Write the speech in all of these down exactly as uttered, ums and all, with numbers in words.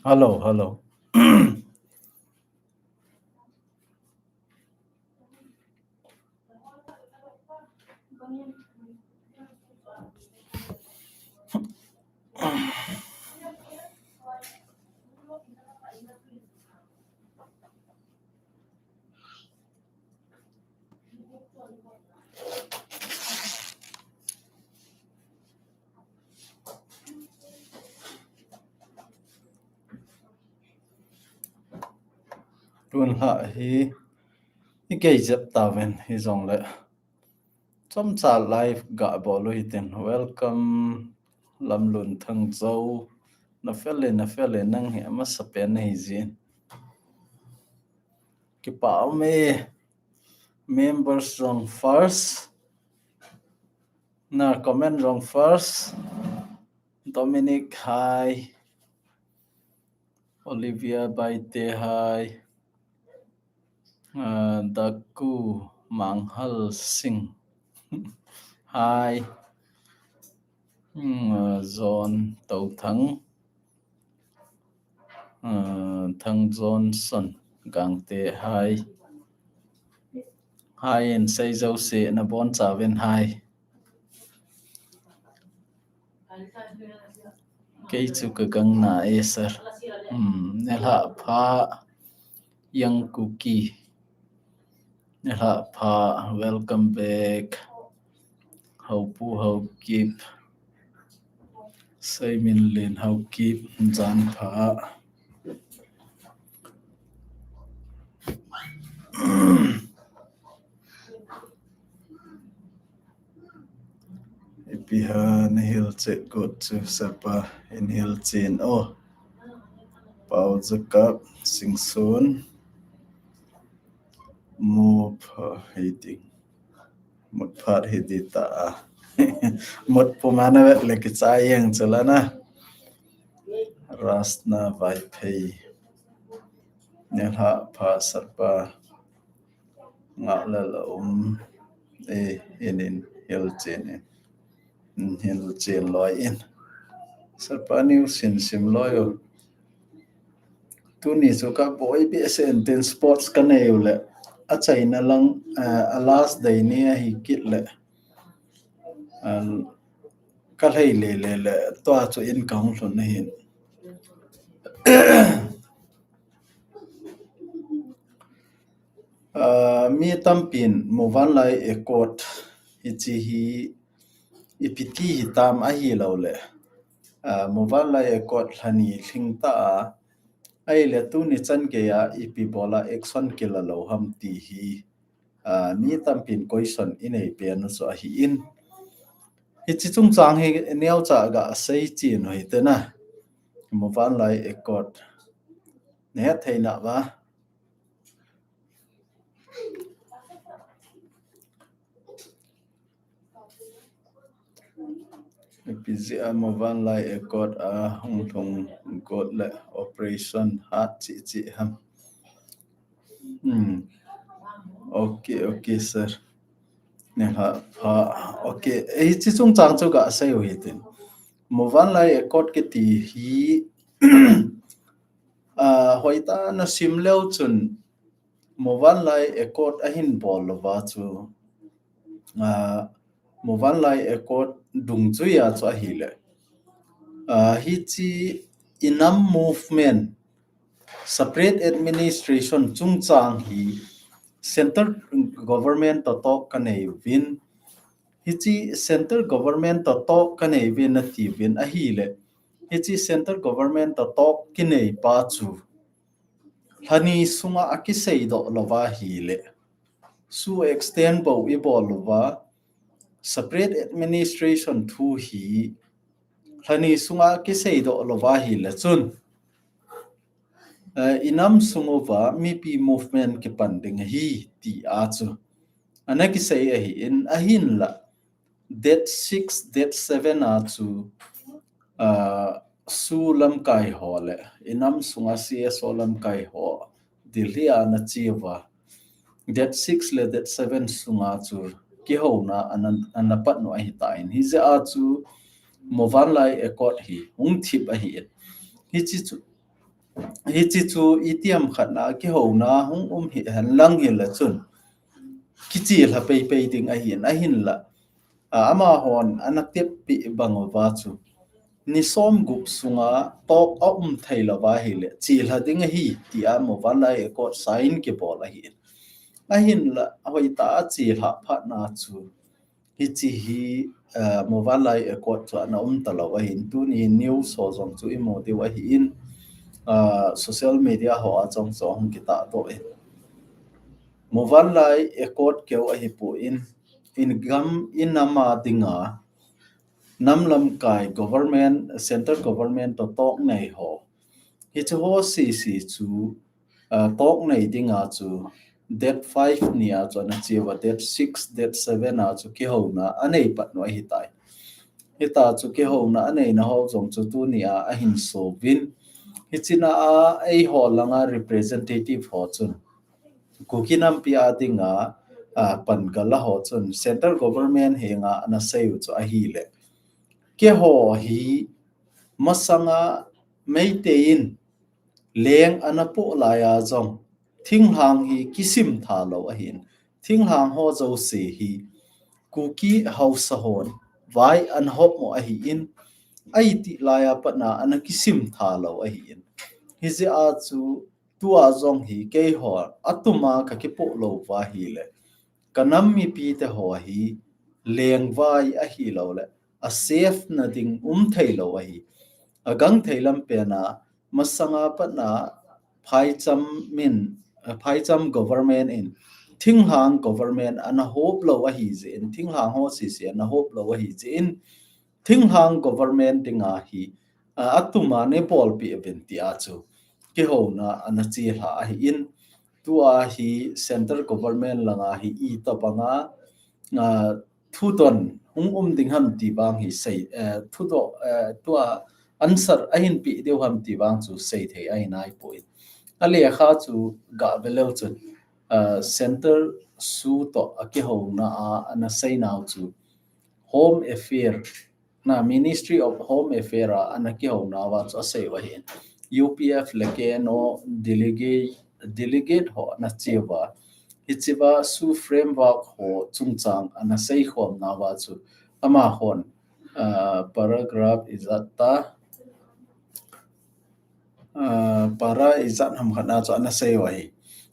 Hello, hello. Tun lha hi i kei jep tauvin hijongle chomcha live ga bol u hitin. Welcome Lamlun Thangjo. Na fel e, na fel e, nang hi amasapen nahi jin. Kipa um e. Members jong first. Na comment jong first. Dominic, hi. Olivia Baite, hi. Uh, Daku Manghal Singh, hi. Hmm, uh, John Touthang, uh, Thang Johnson Gangte, hi. Hi, in sei jouse nabonchauvin, hi. Kei chu ka gangna e, sir. Hmm, nelha pha, Young Kuki. Nelha pha, welcome back. Haupu Haokip. Seiminlen Haokip, jan pha. Ipi ham nahil chet got chu, sapa in hil chen o. Pau Jakap, Singson. Mut pha hiding. Mut phat hiding ta a. Mut pumana vet le kicha yang chalana. Rasna Vaiphei. Nelha pha sapa. Nga la la um. E, in in hil chen in. Hil chen loi in. Sapa niu sin sim loi o. Tuni chu ka boi behseh in tin sports ka nei u le. A China lang, uh, a last day ni ahi kit le. Um, ka lhei le le le. Tua chu in ka hung lhun ahin. Uh, mi tampin Muvanlai Accord hichi hi ipi ti hitam ahilou le. Uh, Muvanlai Accord lhani lhing ta a, ahile tuni chan gei a ipi bola action kila lou ham ti hi, uh, mi tampin question inei pen u chu ahin. Hichi chungchang hi neocha ga sei chen u hite na. Muvanlai Accord. Nahet thei na va. Ipi jeh a Muvanlai Accord a hung lhung got le operation hat chi chi ham. Hmm. Okay, okay, sir. Nelha pha. Okay. Hichi chungchang chu ga sei u hitin. Muvanlai Accord kiti hi, uh, hoitah na sim leu chun Muvanlai Accord ahin bol louva chu, uh, Muvanlai Accord dungjui a chu ahile. Uh, hichi inam movement, separate administration chungchang hi center government toh talk ka nei uvin. Hichi center government toh talk ka nei uvin ati uvin ahile. Hichi center government toh talk kinei pa chu lhani sunga akisei doh louva ahile. Su extend bou ibol louva separate administration thu hi lhani sunga kisei doh louva ahile chun, uh, inam sung uva mipi movement kipan ding ahi ti a chu ana kisei ahin, ahinla date six, date seven a chu, uh, su lamkai ho le inam sunga C S O lamkai ho Delhi a ana che uva. Date six le date seven sunga chu kihouna ana, ana pat u ahitan. Hijeh a chu Muvanlai Accord hi hung thip ahin. Hichi chu Hichi chu itiham khat na kihouna hung um hi hen lang hile chun kichelha peipei ding ahin, ahinla, a, amahon ana teppi bang uva chu ni som gup sunga talk a um thei lou va ahile chelha ding ahi tia Muvanlai Accord sign kibol ahin. Ahinla, hoitah a chelha phat na chu hichi hi, uh, Muvanlai Accord chu ana um talou ahin, tuni news ho jong chu imu diu ahin, uh, social media ho a jong chu hung kitah doh in. Muvanlai Accord keu ahipoi, in gam in nam a dinga nam lamkai government, central government to talk nei ho, hichi ho sese chu, uh, talk nei dinga chu date five ni a chu ana cheuva, date six, date seven a chu kihouna anei pat u ahitai. Hita chu kihouna aneina ho jong chu tuni a ahin souvin. Hichi na a eiho langa representative ho chun Kuki nampi a dinga, a, pan gal a ho chun central government henga ana seiu chu ahile, keiho hi masanga Meitei in leng ana poh laiya jong thinglhang hi kisim tha lou ahin, thinglhang ho jouse hi Kuki haosa hon vai ana hop mo ahin, aiti laiya patna ana kisim tha lou ahin. Hijeh a chu tua jong hi keiho atuma kakipoh lou va ahile, kanam mipite ho hi lengvai ahilouleh a safe na ding um thei lou ahi. Agangthei lam pena masanga patna phaicham min, phaicham government in thinglhang government ana hop lou ahi jeh in, thinglhang ho sese ana hop lou ahi jeh in, thinglhang government dinga hi, a, atuma neibolpeh uvin tia chu kihouna ana chelha ahin, tua hi central government langa hi itobanga, a, thudon hung um ding ham ti vang hi sei, eh, thudoh, eh, tua answer ahin pe diu ham ti vang chu seithei ahi naipoi. Alekha chu gave leu chun, eh, central SoO to akihouna a ana seinau chu Home Affair na, Ministry of Home Affair a ana kihounauva chu aseiu ahin, U P F le K N O delegate, delegate ho ana cheuva, hichea SoO framework ho chungchang ana seikhomnauva chu amahon, ah, paragraph ijat ta, ah, para ijat ham khat na chu ana seiu ahi.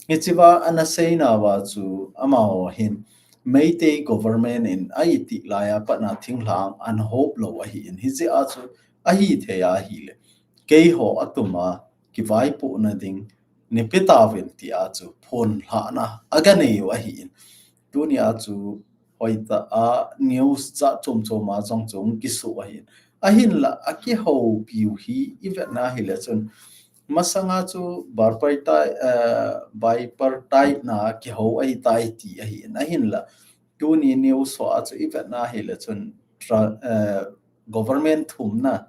Hichea ana seinauva chu amaho hin Meitei government in aiti laiya patna thinglhang ana hop lou ahin, hijeh a chu ahithei ahile keiho atuma kivaipohna ding neipe tauvin tia chu phonlhahna aganeiu ahin. Tunia chu hoitah a news jat chomchom a jong chu hung kisoh ahin. Ahinla akihoupiu hi ivetna hile chun masanga chu bipartite, eh, bipartite na kihou ahitai ti ahin. Ahinla tuni news ho a chu ivetna hile chun tra-, eh, government thumna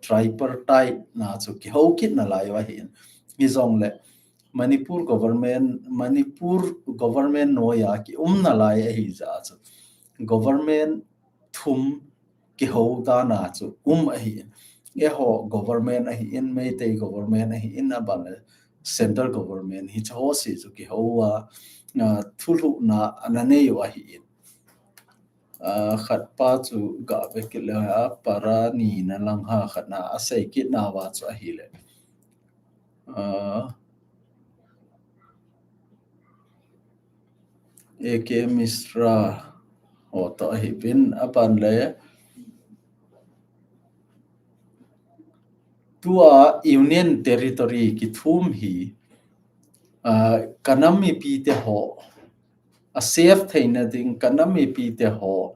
tripartite na chu kihou kit nalai u ahin. Hijongle Manipur government, Manipur government noiya kium nalai ahijeh a chu government thum kihou dana chu um ahin. Eiho government ahin, Meitei government ahin, abanle central government hiche ho se chu kihou a, ah, thulhuhna ana neiu ahin. Ah, khatpa chu gave kit leu a, para nina lang ha khatna asei kitnauva chu ahile, ah, A K Mishra ho to ahiuvin, abanle tua Union Territory kithum hi, ah, kanam mipite ho a safe theina ding, kanam mipite ho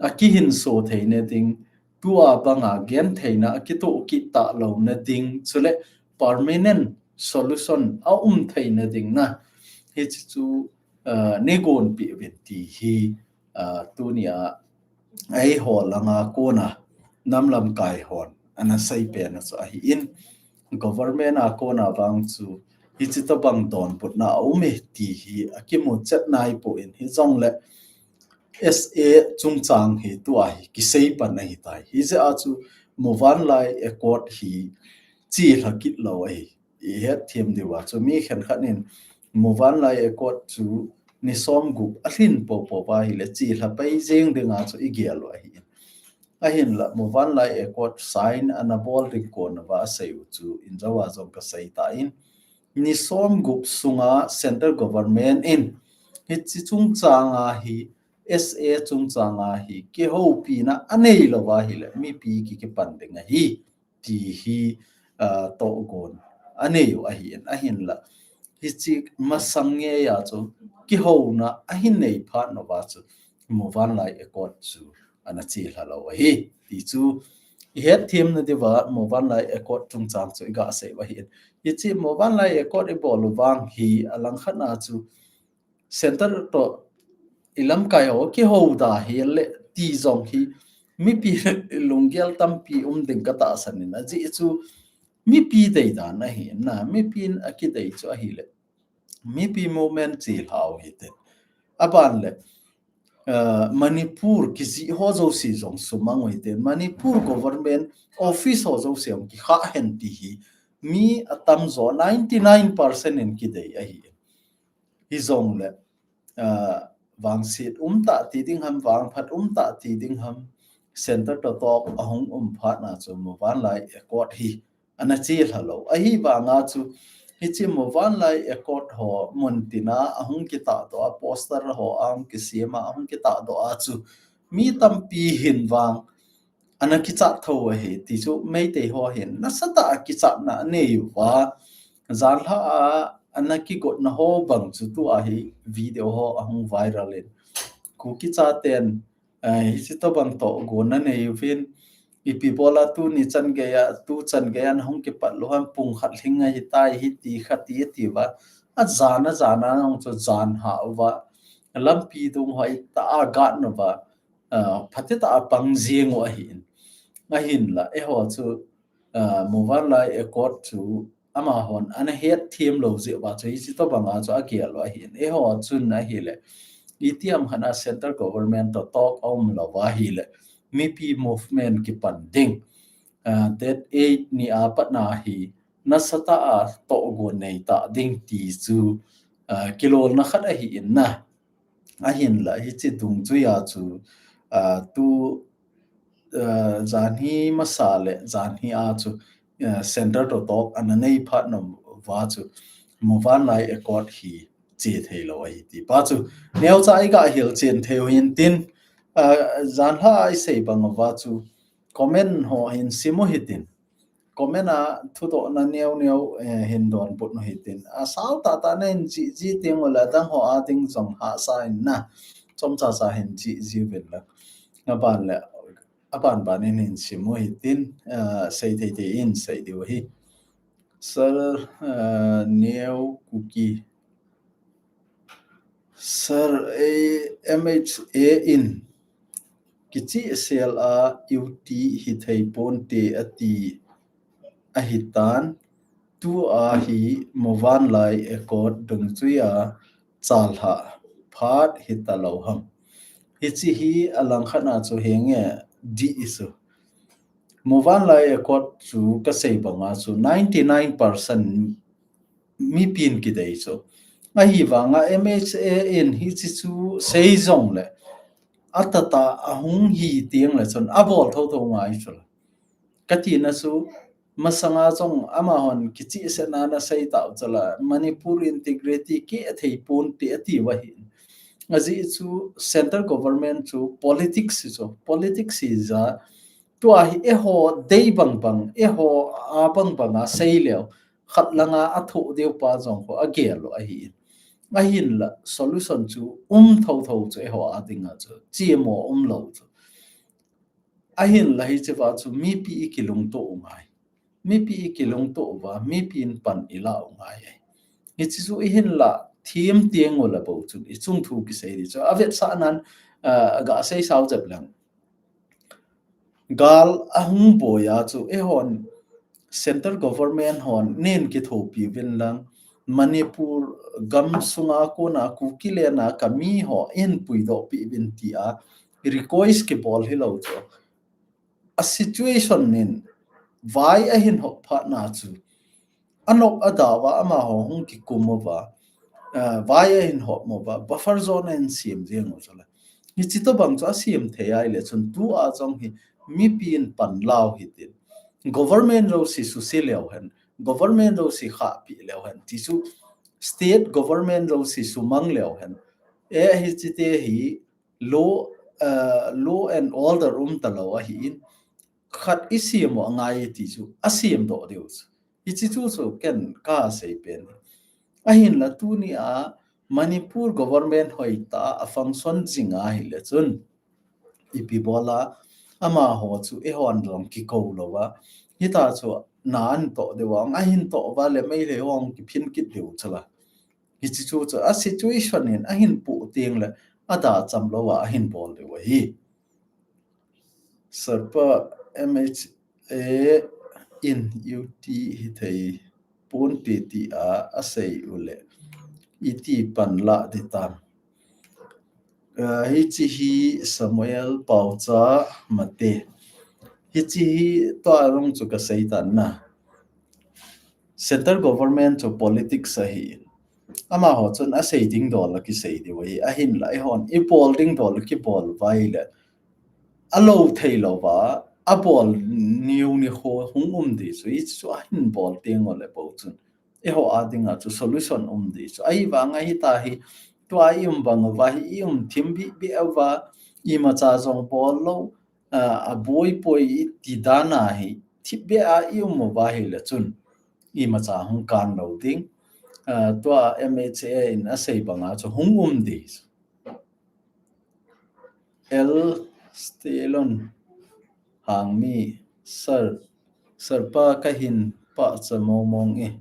akihinso theina ding, tua banga gentheina akitoh kit talouna ding, chule permanent solution aum theina ding na, hiche chu, ah, neigonpeh uvin ti hi, ah, tunia eiho langa kona nam lamkai hon ana seipena chu ahin, government a kona vang chu hiche tobang donbutna aume ti hi akimuchet naipoi, hijongle S A chungchang hi tua hi kiseipan ahitai. Hijeh a chu Muvanlai Accord hi chelha kit lou ahi. i het them diu a chu mi khenkhat in Muvanlai Accord chu ni som gup a lhin popo va ahile chi lha pai jeng dinga chu i gel u ahi. Ahinla Muvanlai Accord sign ana bol ding kon a va a sei u chu in jawa jong ka sei ta in ni som gup sunga central government in hichi chungchanga hi S A chungchanga hi kihoupina a nei lo va ahile mipi ki kipan ding ahi ti hi, ah, tohgon a nei u ahi in ahinla hichi masang nge a chu kihouna a hin nei phat no va chu Muvanlai Accord chu ana chi lha lo ahi ti chu i het them na diu va Muvanlai Accord chungchang chu i ga sei u ahi in hichi Muvanlai Accord i bol u vang hi a langkhat na chu central to i lamkai ho kihou da hi le ti jong hi mipi lunggel tampi um ding ka tahsan in aji chu mipi dei dan ahi na mipi in a kidei chu ahile mipi movement chi hlau hi te aban le uh, Manipur kiji ho jo si jong sumang ui te Manipur government office ho jo si jong ki kha hen ti hi mi atam jo ninety nine percent in kidei ahi hi jong le uh, vangsit um ta ti ding ham vangphat um ta ti ding ham central to talk ahung um phat na chu Muvanlai Accord hi ana chi lha lo ahi vanga chu hichi Muvanlai Accord ho mun tina ahung kitah to a poster ho ahung kisem a ahung kitah to a chu mi tampi hin vang ana kichat tho ahi ti chu Meitei ho hin nasatah a kichatna a nei u va janlha a ana kigotna ho bang chu tu ahi video ho ahung viral in Kuki chaten hichi to bang tohgon a nei u vin ipi bola tu ni chan gei a tu chan gei a hung kipat lo ham pung khat lhing ahi tai hi ti kha ti ti va a jan a jan a nong chu jan ha u va lampi dung hoi ta a gat no va uh, phatita a pang jeng u ahi in ahinla eiho chu uh, Muvanlai Accord chu amahon ana het them lo jeh va chu hichi to banga chu a gel u ahi in eiho chun ahile itiam khat a central government to talk a um lo va ahile mipi movement kipan ding uh, date eight ni a pat na hi nasatah a tohgon nei ta ding ti chu uh, kilolna khat ahi in na ahinla hichi dungjuia chu uh, tu uh, janhi masa le janhi a chu uh, central to talk ana nei phat na va chu Muvanlai Accord hi chi thei lo ahi ti pa chu neocha i ga hil chen thei u hin tin uh, janlha i sei bang va chu comment ho hin sim u hitin comment a thudohna neo neo eh, hin donbut u hitin a sau tata na hin chi chi ting u la dang ho a ting jong hasa in na chomcha cha hin chi ji vin la na ban le aban ban in hin sim u hitin uh, sei thei thei in sei diu hi sir uh, Neo Kuki sir a M H A in kichi sel a U T hi thei pon te ati ahi tan tu a hi Muvanlai Accord dungjuia chalha phat hi ta lo ham hichi hi a langkhat na chu henge di isu Muvanlai Accord chu ka sei banga chu ninety nine percent mipin kidei chu ahi vanga M H A in hichi chu sei jong le atata ahung hi tiang le chun abol tho tho ngai chu la ka tina chu masanga jong amahon kichi se na na sei tau chu la Manipur integrity ke thei pon te ati va hi aji chu central government chu politics chu politics hi ja tua hi eiho dei bang bang eiho a bang bang a sei leo khat langa a thoh deu pa jong kho a gel lo ahi in ahin la solution chu um tho tho chu eiho a dinga chu chimo um lo chu ahin la hi chiva chu mipi i kilungto u ngai mipi i kilungto uva mipi in pan i la u ngai ai hichi chu i hin la thim tiang u la bo chu i chung thu kisei di chu a vetsah nan uh, ga sei sau jep lang gal a hung boya chu eihon central government hon nen kithopi vin lang Manipur gam sunga kona Kuki lena ka mi ho in puidoh pi vin ti a request kibol hi lo chu a situation nin vai a hin hop phat na chu anop adauva, amaho hung kikum uva, ah, vai ahin hop uva, buffer zone ahin sem jeng u chule. Hichi tobang chu asem thei ahile chun tua jong hi mipin pan lau hitin. Government jouse suse leu hen, government jouse khahpi leu hen, ti chu state government jouse sumang leu hen. E hichi te hi law, uh, law and order um talou ahin, khat isem u angai ti chu asem doh diu chu. Hichi chu chu ken kasei pen. Ahinla tunia Manipur government hoitah a function jing ahile chun ipi bola amaho chu eihon jong kikou louva, hita chu na ahin toh diu a, ahin toh uva le Meitei ho kiphin kit diu chula. Hichi chu chu a situation in ahin pu teng le ada cham louva ahin bol diu ahi. Sir pa M H A in U T hithei ponte tia asei u le iti pan la di tam. Ah, hichi hi Samuel Paocha Mate. Hichi hi tua jong chu kasei tan na. Central government chu politics ahi. Amaho chun asei ding dol a kisei diu ahi. Ahinla eihon ibol ding dol a kibol uva ahile alou thei louva, abol niu ni ho hung um di chu, hichu ahin bol teng u le bou chun eiho a dinga chu solution um di chu. Ahivanga hita hi tua i um bang uva hi i um thim bih bih uva, imacha jong bol lou, ah, aboi poi i ti dan a hi thip beh a i um uva ahile chun imacha hung kan lou ding. Ah, tua M H A in asei banga chu hung um di chu. L Stalon Hangmi, Sir, Sir pa kahin pachat momong e.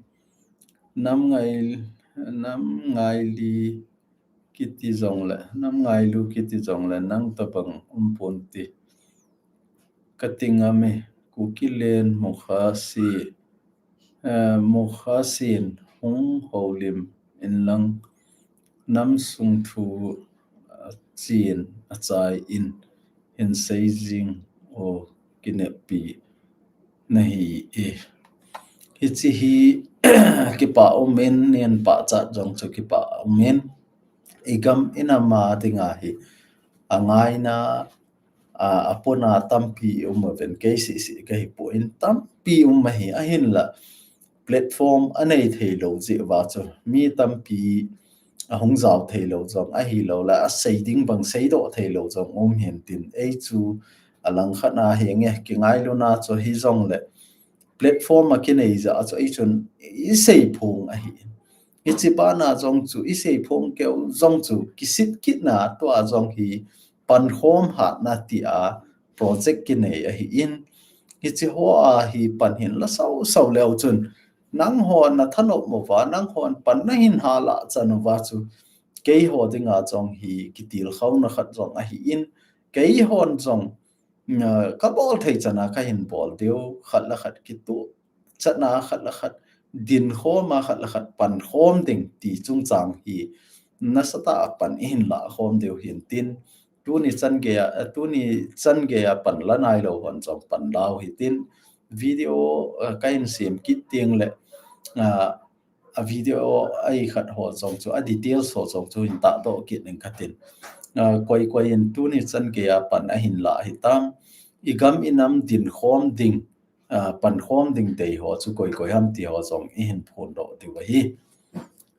Nam ngai, nam ngai li kiti jongle, nam ngailu kiti jongle, nang tobang um ponte. Kati ngam e, Kukiland Mukhasi, eh, Mukhasin hung houlim inlang, nam sung thu, eh, chin achai in, hin sei jing o kinepi nahi e. Hichi hi kipa umin, nin pachat jong chu kipa umin. Igam inam a dinga hi angaina, a, apona tampi um uvin, kei sisi kahi poi, tampi um ahi, ahinla platform anei thei lou jeh uva chu mi tampi ahung jao thei lou jong, ahilou le asei ding bang seidoh thei lou jong um hin tin, ei chu alangkhat a hi nge kingailuna chu hijongle platform a kinei jeh a chu ei chun isei phong ahi. Hichi bana jong chu isei phong keu jong chu kisit kitna tua jong hi pankhom hatna tia project kinei ahin. Hichi ho a hi pan hin la sau sau leu chun nangho na thanop uva, nangho pan nahin hala chan uva chu keiho dinga jong hi kitilkhouna khat jong ahin. Keihon jong, ah, kabol thei chana kahin bol diu, khat le khat kitu chana khat le khat dinkhom a, khat le khat pankhom ding ti chungchang hi nasatah a pan ihin lakhom diu hin tin, tuni chan geiya, eh, tuni chan geiya pan la nailou hon jong pan lau hitin, video, eh, kahin sem kit teng le, ah, a video a ikhat ho jong chu, a details ho jong chu hin tahdoh kit ning katin. Ah, koi koi in tuni chan geiya pan ahin la hitam, igam inam dinkhom ding, ah, pankhom ding dei ho chu koi koi ham ti ho jong ihin phondoh diu ahi.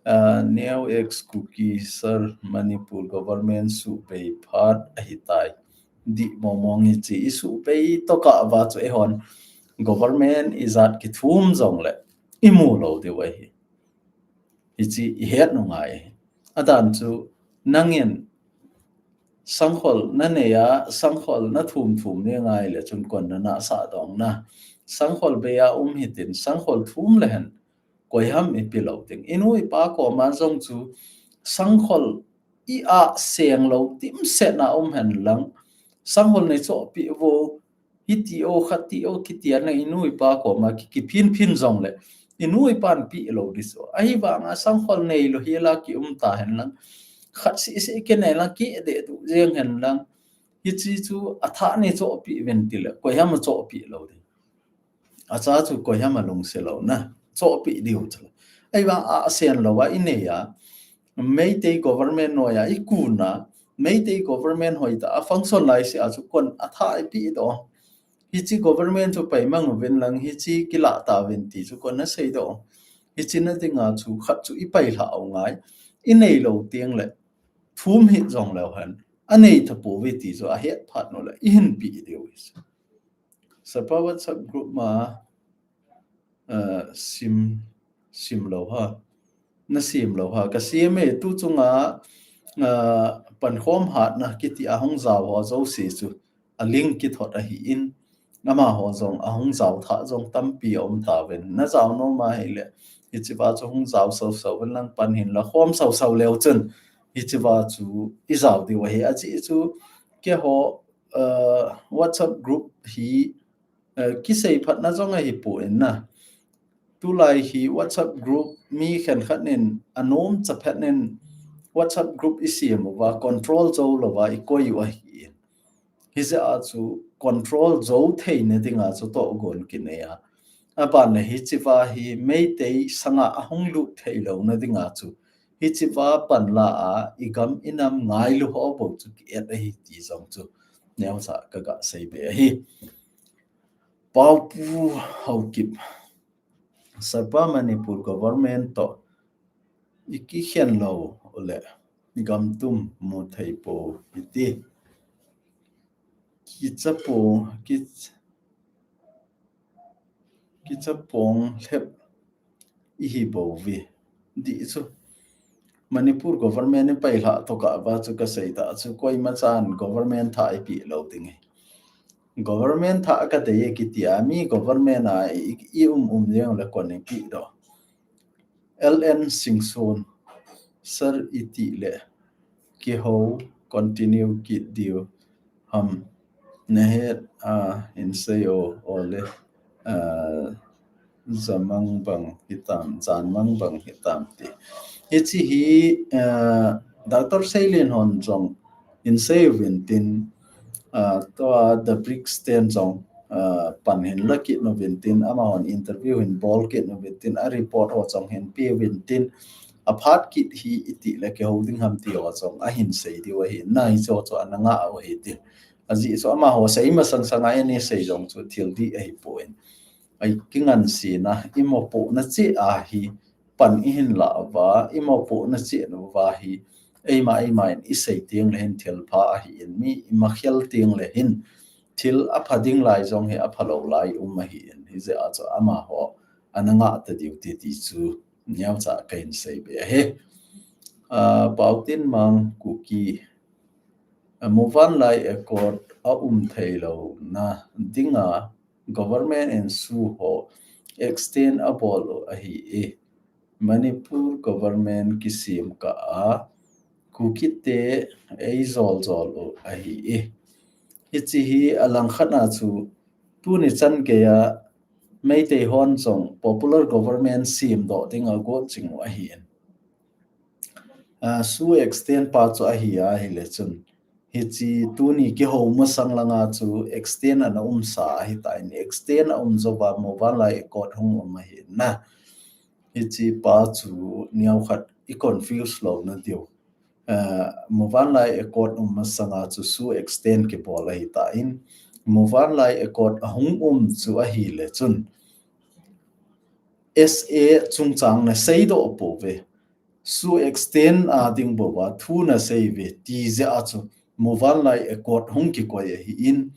Ah, Neo X Kuki Sir, Manipur government subei phat ahitai. Di momong hichi isubei tokah uva chu eihon government ijat kithum jongle imu lou diu ahi. Hichi ihet u ngai. Adan chu nangin sangkhol nanei a, sangkhol nathum thum ni ngai le chun kon nanasah dong na. Sangkhol bei a um hitin, sangkhol thum le hen koi ham ipi lou ding. Inu ipa koma jong chu sangkhol i a seng lou dimset na um hen lang, sangkhol nei chohpi vo, hiti o, khati o, kiti a na inu ipa koma ki, kiphin phin jongle inu ipan pi lou di chu. Ahivanga sangkhol neilou hi la ki um ta hen lang, khat sisi kinei lang, kideh duh jeng hen lang, hichi chu athah nei chohpi uvin tile koi ham achohpi lou di. Acha chu koi ham alungse lou na. chohpeh diu chu. Ahivang a sen lou a inei a, Meitei government noiya ikun a, Meitei government hoitah a function lai seh a chu kon atha ipeh doh. Hiche government chu paimang uvin lang, hiche kilah tauvin ti chu kon asei doh. Hiche na dinga chu khat chu ipailha u ngai. Inei lou teng le, thum hih jong leu hen, anei tapouve ti chu ahet phat u le, ihin peh diu hi. Sapa WhatsApp group ma, uh, sim, sim lou ha. Na sim lou ha. Ka sim e, tu chunga, uh, pankhom hatna kiti a hung jao ho jouse chu a link kithot ahin, amaho jong a hung jao thah jong tampi aum tauvin. Na jao nom ahile, hichea chu hung jao sau sau uvin lang, pan hin la khom sau sau leu chun, hichea chu ijao diu ahi. Ajeh chu keiho, uh, WhatsApp group hi, uh, kisei phatna jong ahipon na. Tulai hi WhatsApp group mi khenkhat in anom chaphat in WhatsApp group isim uva control jou louva ikoi u ahin. Hijeh a chu control jou theina dinga chu tohgon kinei a. Aban le hichea hi Meitei sanga ahung lut thei louna dinga chu hichea pan la a igam inam ngailu ho bou chu ki-et ahi ti jong chu neocha kaga sei be ahi. Paopu Haokip. Sapa Manipur government toh ikikhen lou uleh gam tum mu thei pou iti. Kichapo, kich-, kichapong lhep ihi bouve. Dih chu. Manipur government ipailha tokah uva chu kasei tah chu koima chan government thah ipeh lou ding ahi. Government thah kadei e kiti a mi government a i, i um um jeng le kon ipeh doh. L N Singson, sir iti le kihou continue kit diu ham nahet a insei o ole, uh, jamang bang hitam, janmang bang hitam ti. Hiche hi, uh, Doctor Seilin hon jong insei uvin tin, uh, tua The Bricks ten jong, uh, pan hin la kit uvin tin, amahon interview hin bol kit uvin tin, a report ho jong hin pe uvin tin, aphat kit hi iti le kihou ding ham ti ho jong ahin sei diu ahi, na hiche ho chu ana ngah u ahi tin. Ajeh chu amaho sei masang sanga eini sei jong chu thil dih ahipon. Ai kingansena, imopohna cheh a hi pan ihin lah uva, imopohna cheh uva hi eima eima in isei teng le hin thil pha ahin, mi imakhel teng le hin thil apha ding lai jong hi apha lou lai um ahin, hijeh a chu amaho ana ngah ta diu ti ti chu neocha kahin sei be ahi. Uh, Paotinmang Kuki, uh, Muvanlai Accord aum thei louna dinga government in SoO ho extend abol u ahi e. Manipur government kisem kah a Kukite eijol jol u ahi e. Hiche hi alangkhat a chu tuni chan geiya Meitei hon jong popular government sem doh dinga got jing u ahin. Uh, SoO extend pa chu ahi a, ahile chun hiche tuni kihou masang langa chu extend ana umsa ahitan, extend aum jouva Muvanlai Accord hung um ahin na. Hiche pa chu neokhat i confuse louna diu. Uh, Muvanlai Accord um masanga chu SoO extend kibol ahitan, Muvanlai Accord ahung um chu ahile chun S A chungchang nasei doh pouve. SoO extend a ding bouva thu nasei uve ti jeh a chu Muvanlai Accord hung kikoi ahin,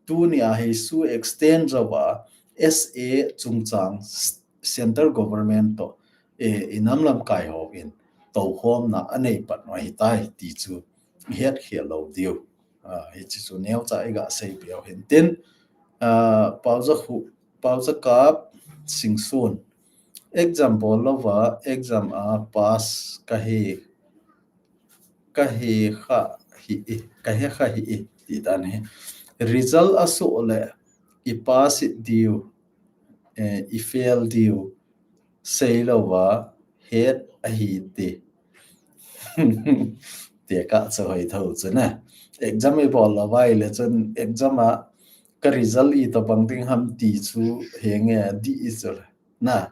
tuni a hi SoO extend jouva S A chungchang s-, central government toh, eh, inam lamkai hon toukhomna anei pan u ahitai ti chu ihet khel lou diu. Ah, hiche chu neocha iga sei peh u hintin. Ah, Paojakhu, Paojakap Singson. Exam bol louva, exam a pass kahi, kahi kha hi e, kahi kha hi e, ti dan hi. Result asoh le, i pass it diu, eh, i fail diu, sei louva, het ahi ti. Tekah chu hoi thou chu na. Exam i bol louva ahile chun exam a ka result itobang ding ham ti chu henge dih i chu le. Na.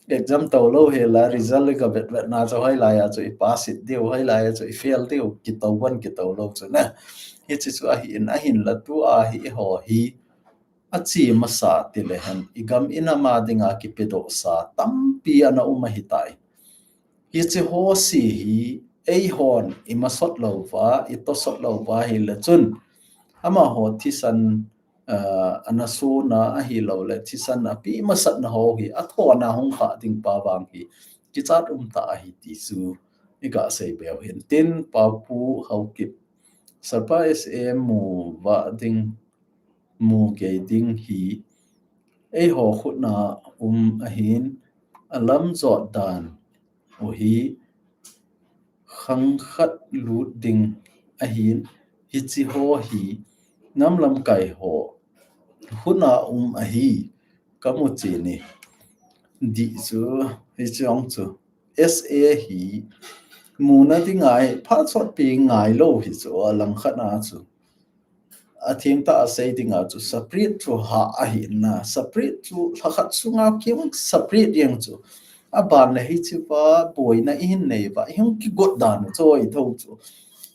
exam to lou hela result ka vet vet na chu hoilai a chu i pass it diu, hoilai a chu i fail diu, kito ban kito lou chu na. Hichi chu ahin, ahinla tua hi ho hi achi masa ti le hen, i gam i nam a dinga kipedoh sa tampi ana um ahitai. Hichi ho si hi eihon i masot lou va, i tosot lou va hi le chun, amaho thisan, uh, ana suna ahilou le, thisan api masat na ho hi, athona hung kha ding pa vang hi, kichat um ta ahi ti chu, i ga sei beu hin tin, Papu Haokip, Sapa S A mu va ding, mu gei ding hi, eiho khutna um ahin, alam jot dan u hi, khang khat lut ding ahin, hichi ho hi, nam lamkai ho, khutna um ahi, kamu chi ni, di chu, hichi ong chu. S A hi muna dinga hi phat sot pi ngai lou hi chu, a lang khat na chu. A theng ta a sei dinga chu separate chu ha ahi na, separate chu lha khat sunga kim separate yang chu. A ban le hichi va boina i hin nei va, i hung kigot dan chu i tho chu.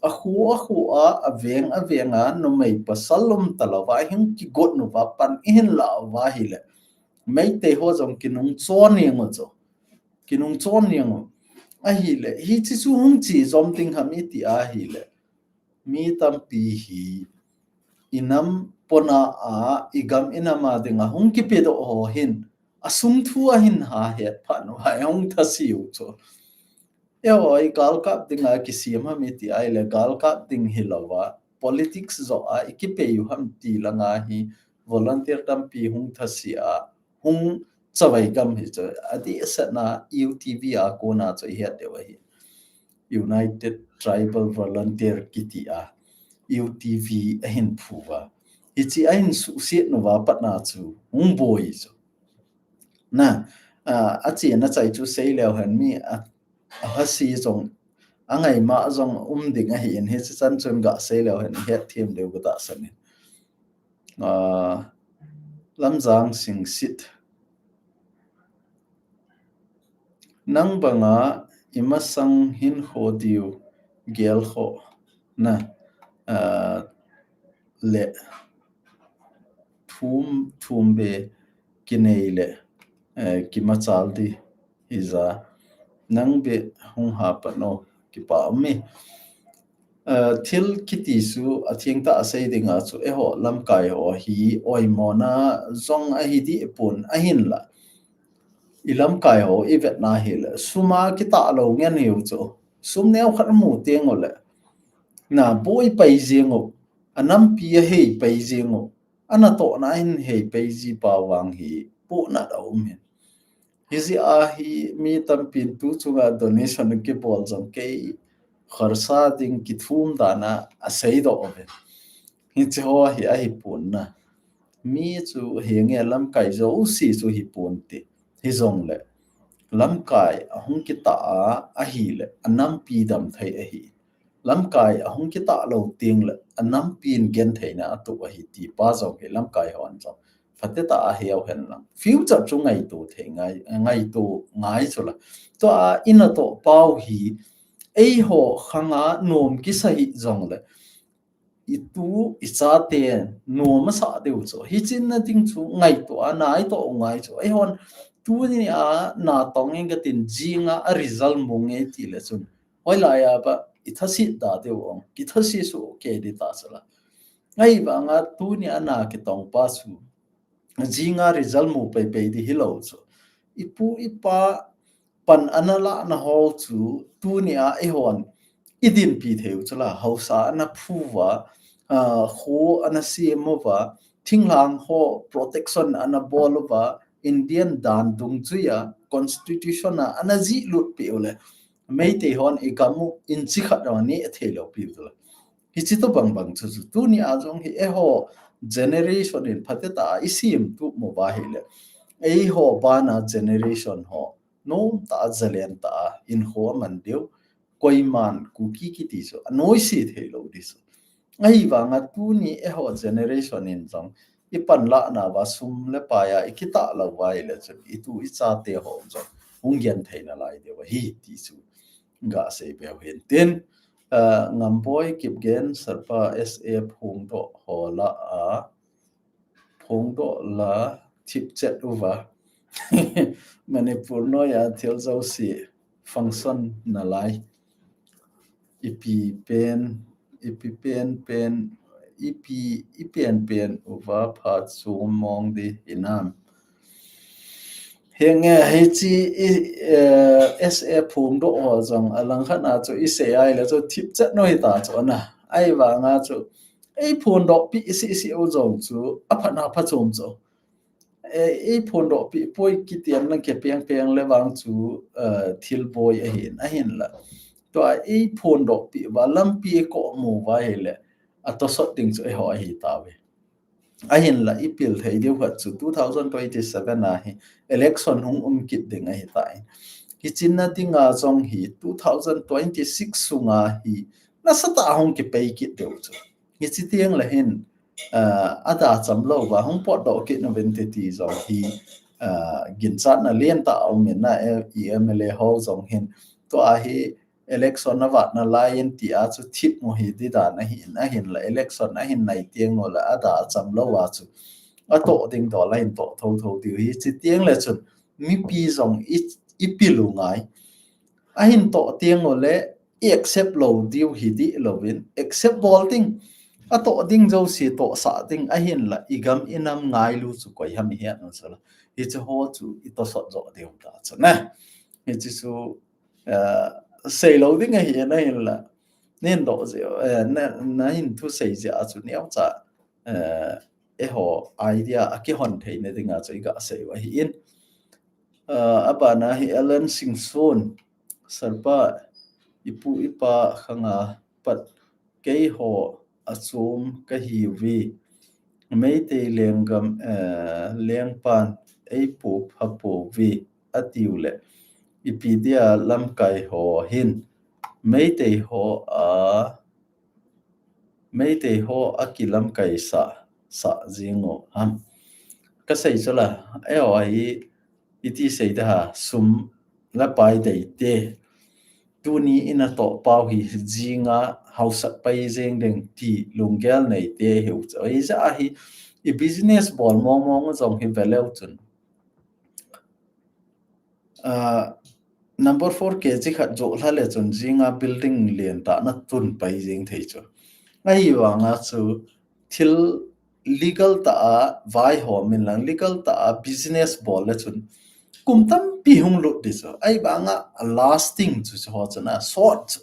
A khu a khu a, a veng a veng a, numei pasal lum ta lou va, i hung kigot nu va, pan i hin la va hi le. Meitei ho jong kinung chon ni ngo chu. Kinung chon ni ngo. Ahi le, hichi chu hung chi jom ting ham i ti ahi le. Mi tampi hi, i nam pona a, i gam i nam a dinga hung kipedoh ho hin, a sung thu ahin ha het phat nu va hung thasi u chu. Eiho i galkap dinga kisem ham i ti ahi le, galkap ding hi lou va, politics jo a i kipei u ham ti langa hi, volunteer tampi hung thasi a, hung chavai gam hi chu. Adih a set na U T V a kona chu i het deu ahi. United Tribal Volunteer kiti a, U T V ahin phu va. Hichi ahin suhset nu va pat na chu, hung boi chu. Na, a, achi na chai chu sei leu hen mi, a, a hasi jong, a ngai ma jong um ding ahi in, hichi chan chun ga sei leu hen, het thiem deu ka ta san in. A, Lamjang Singsit. Nang banga i masang hin kho diu gel kho na, a, le thum, thum be kinei le, eh, kimachal di hi ja nang be hung ha pa no kipa mi. Eh, thil kiti chu a theng ta a sei dinga chu eiho lamkai ho hi oimona jong ahi di pun ahin la. I lamkai ho i vet na hi le, suma kita lou ngen hiu chu. Sum neo khat mu teng u le. Na boi pai jing u. A nampi a hei pai jing u. Ana toh na hin hei pai ji pa vang hi. Pu na da um hin. Hi ji a hi mi tampin tu chunga donation kibol jong kei kharsa ding kithum dana a sei doh ve. Hichi ho hi ahi pun na. Mi chu hi nge lamkai jouse chu hi pun ti. Hi jong le. Lamkai a hung kita a ahi le a nampi dam thei ahi. Lamkai a hung kita lou teng le a nampi in gen thei na a tu ahi ti pa jong hi lamkai hon jong. Phate ta a hiau hen lang. Future chu ngaitu thei ngai, ngaitu ngai chu la. Tua i na toh pau hi eiho khanga nom kisa hi jong le. I tu, i chate, nom a sa deu chu. Hi chin na ding chu, ngaitu a, nai toh ngai chu. Eihon, tu ni a, na tong in ka tin jinga, a result mu nge ti le chun. Hoilai a ba, i thasi da deu ong. Ki thasi su ke di ta chu la. Ngai ba nga, tu ni a na ki tong pa chu. Jinga result mu pei pei di hi lou chu. I pu, i pa, pan ana la na ho chu, tu ni a eihon, i din pi thei u chu la, hausa ana phu va, a, kho ana siam u va, thinglhang ho protection ana bol u va, Indian dan dungjui a, constitution a, ana ji lut pi u le, Meitei hon i gam u in chi khat ro ni a thei lou pi u chu la. Hi chi to bang bang chu chu, tu ni a jong hi eiho generation in phate ta i sim tu mo va hi le. Eiho bana generation ho. Nom ta, zalen ta, in ho man deu, koiman Kuki kiti chu, a noise thei lou di chu. Ahi vanga tu ni eiho generation in jong, i pan la na va sum le pai a, i kita lou va i le chun, i tu i chate ho jong. hung gen thei nalai diu ahi ti chu gasei beu hin tin, uh, Ngamboi Kipgen Sarpa S A phongdoh ho lah a phongdoh la thipchet uva Manipur noiya thil jouse function nalai. Ipi pen, ipi pen pen, ipi, ipen pen uva phat sum mong di hinam. Henge, hichi, eh, S A phongdoh ho jong, alang khat na chu isei ai le chu thipchet noi ta chu na. Ahivanga chu, ei phongdoh pi isi isi u jong chu, aphat na pha chom chu. Eh, ei phongdoh pi poi kitiam lang ke peng peng le vang chu, eh, thil boi ahin, ahin la. Tua ei phongdoh pi va lampi ko mu va hi le, atosot ding chu eiho ahi ta ve. Ahin la ipil thei diu khat chu two thousand twenty-seven a hi election hung um kit ding ahi ta in. Hichin na dinga jong hi two thousand twenty-six sunga hi nasatah hung kipei kit diu chu. Hichi tiang le hin, uh, ada cham lou va hung potdoh kit na vin ti ti jong hi, uh, ginchat na lian ta um in na, eh, M L A ho jong hin. Tua hi election na vat nalai in ti a chu thip mo hi di dan ahin, ahin la election ahin nai tiang mo la ada cham lou va chu. Atoh ding doh la hin toh tho tho diu hichi tiang le chun. Mipi jong i, ipil u ngai. Ahin toh tiang mo le i accept lou diu hi di lou vin. Accept bol ding. Atoh ding jouse toh sa ding ahin la igam inam ngailu chu koi ham hi an sa la. Hichi ho chu itosot jo diu ta chu na. Hichi chu, eh, sei lou ding ahi na hin la. Nin doh je, eh, na, na hin thusei je a chu neo cha, eh, eiho idea akihon thei na dinga chu iga sei u ahi in. Eh, abana hi Alan Singson, Sarpa, ipu ipa khanga pat keiho achom kahiuve. Meitei lenggam, eh, lengpan eipu pha pouve atiu le. Ipi dia lamkai ho hin. Meitei ho a Meitei ho akilamkai sa, sa jing u ham. Kasei chu la, eiho hi, iti sei da ha, sum la pai dei te. Tuni ina toh pau hi jinga hausa pai jeng ding ti lunggel nei te hiu chu. Ei ja hi, i business bol mong mong jong hi veleu chun. Ah, number four K G khat jo hla le chun jinga building lian ta na tun pai jing thei chu. Ahivanga chu thil legal ta a vai ho min lang legal ta a business bol le chun kum tampi hung lut di chu. Ahivanga a lasting chu chu ho chu na sot chu.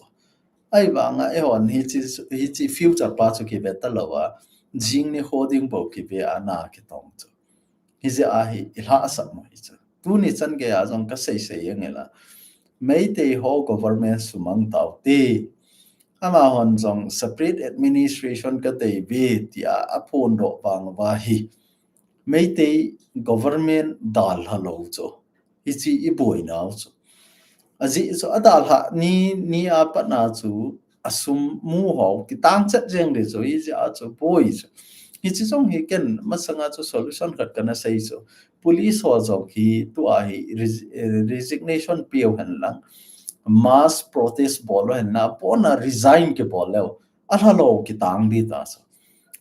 Ahivanga eihon hichi, hichi future pa chu kive ta lou a. Jing ni ho ding bou kive a na kitong chu. Hijeh a hi, i lhahsam mo hi chu. Tuni chan gei a jong kasei sei e nge la. Meitei ho government sumang tau te. Amahon jong separate administration kadei ve tia aphondoh vang va hi. Meitei government dalha lou chu. Hichi i boina u chu. Ajeh chu adalha ni, ni a pat na chu asum mu ho, kitang chet jeng le chu, hijeh a chu boi chu. Hichi jong hi ken masanga chu solution khat kana sei chu. Police ho jong hi tua hi res-, eh, resignation peu hen lang. Mass protest bol hen lang, pona resign kibol leu. Alha lou kitang di ta chu.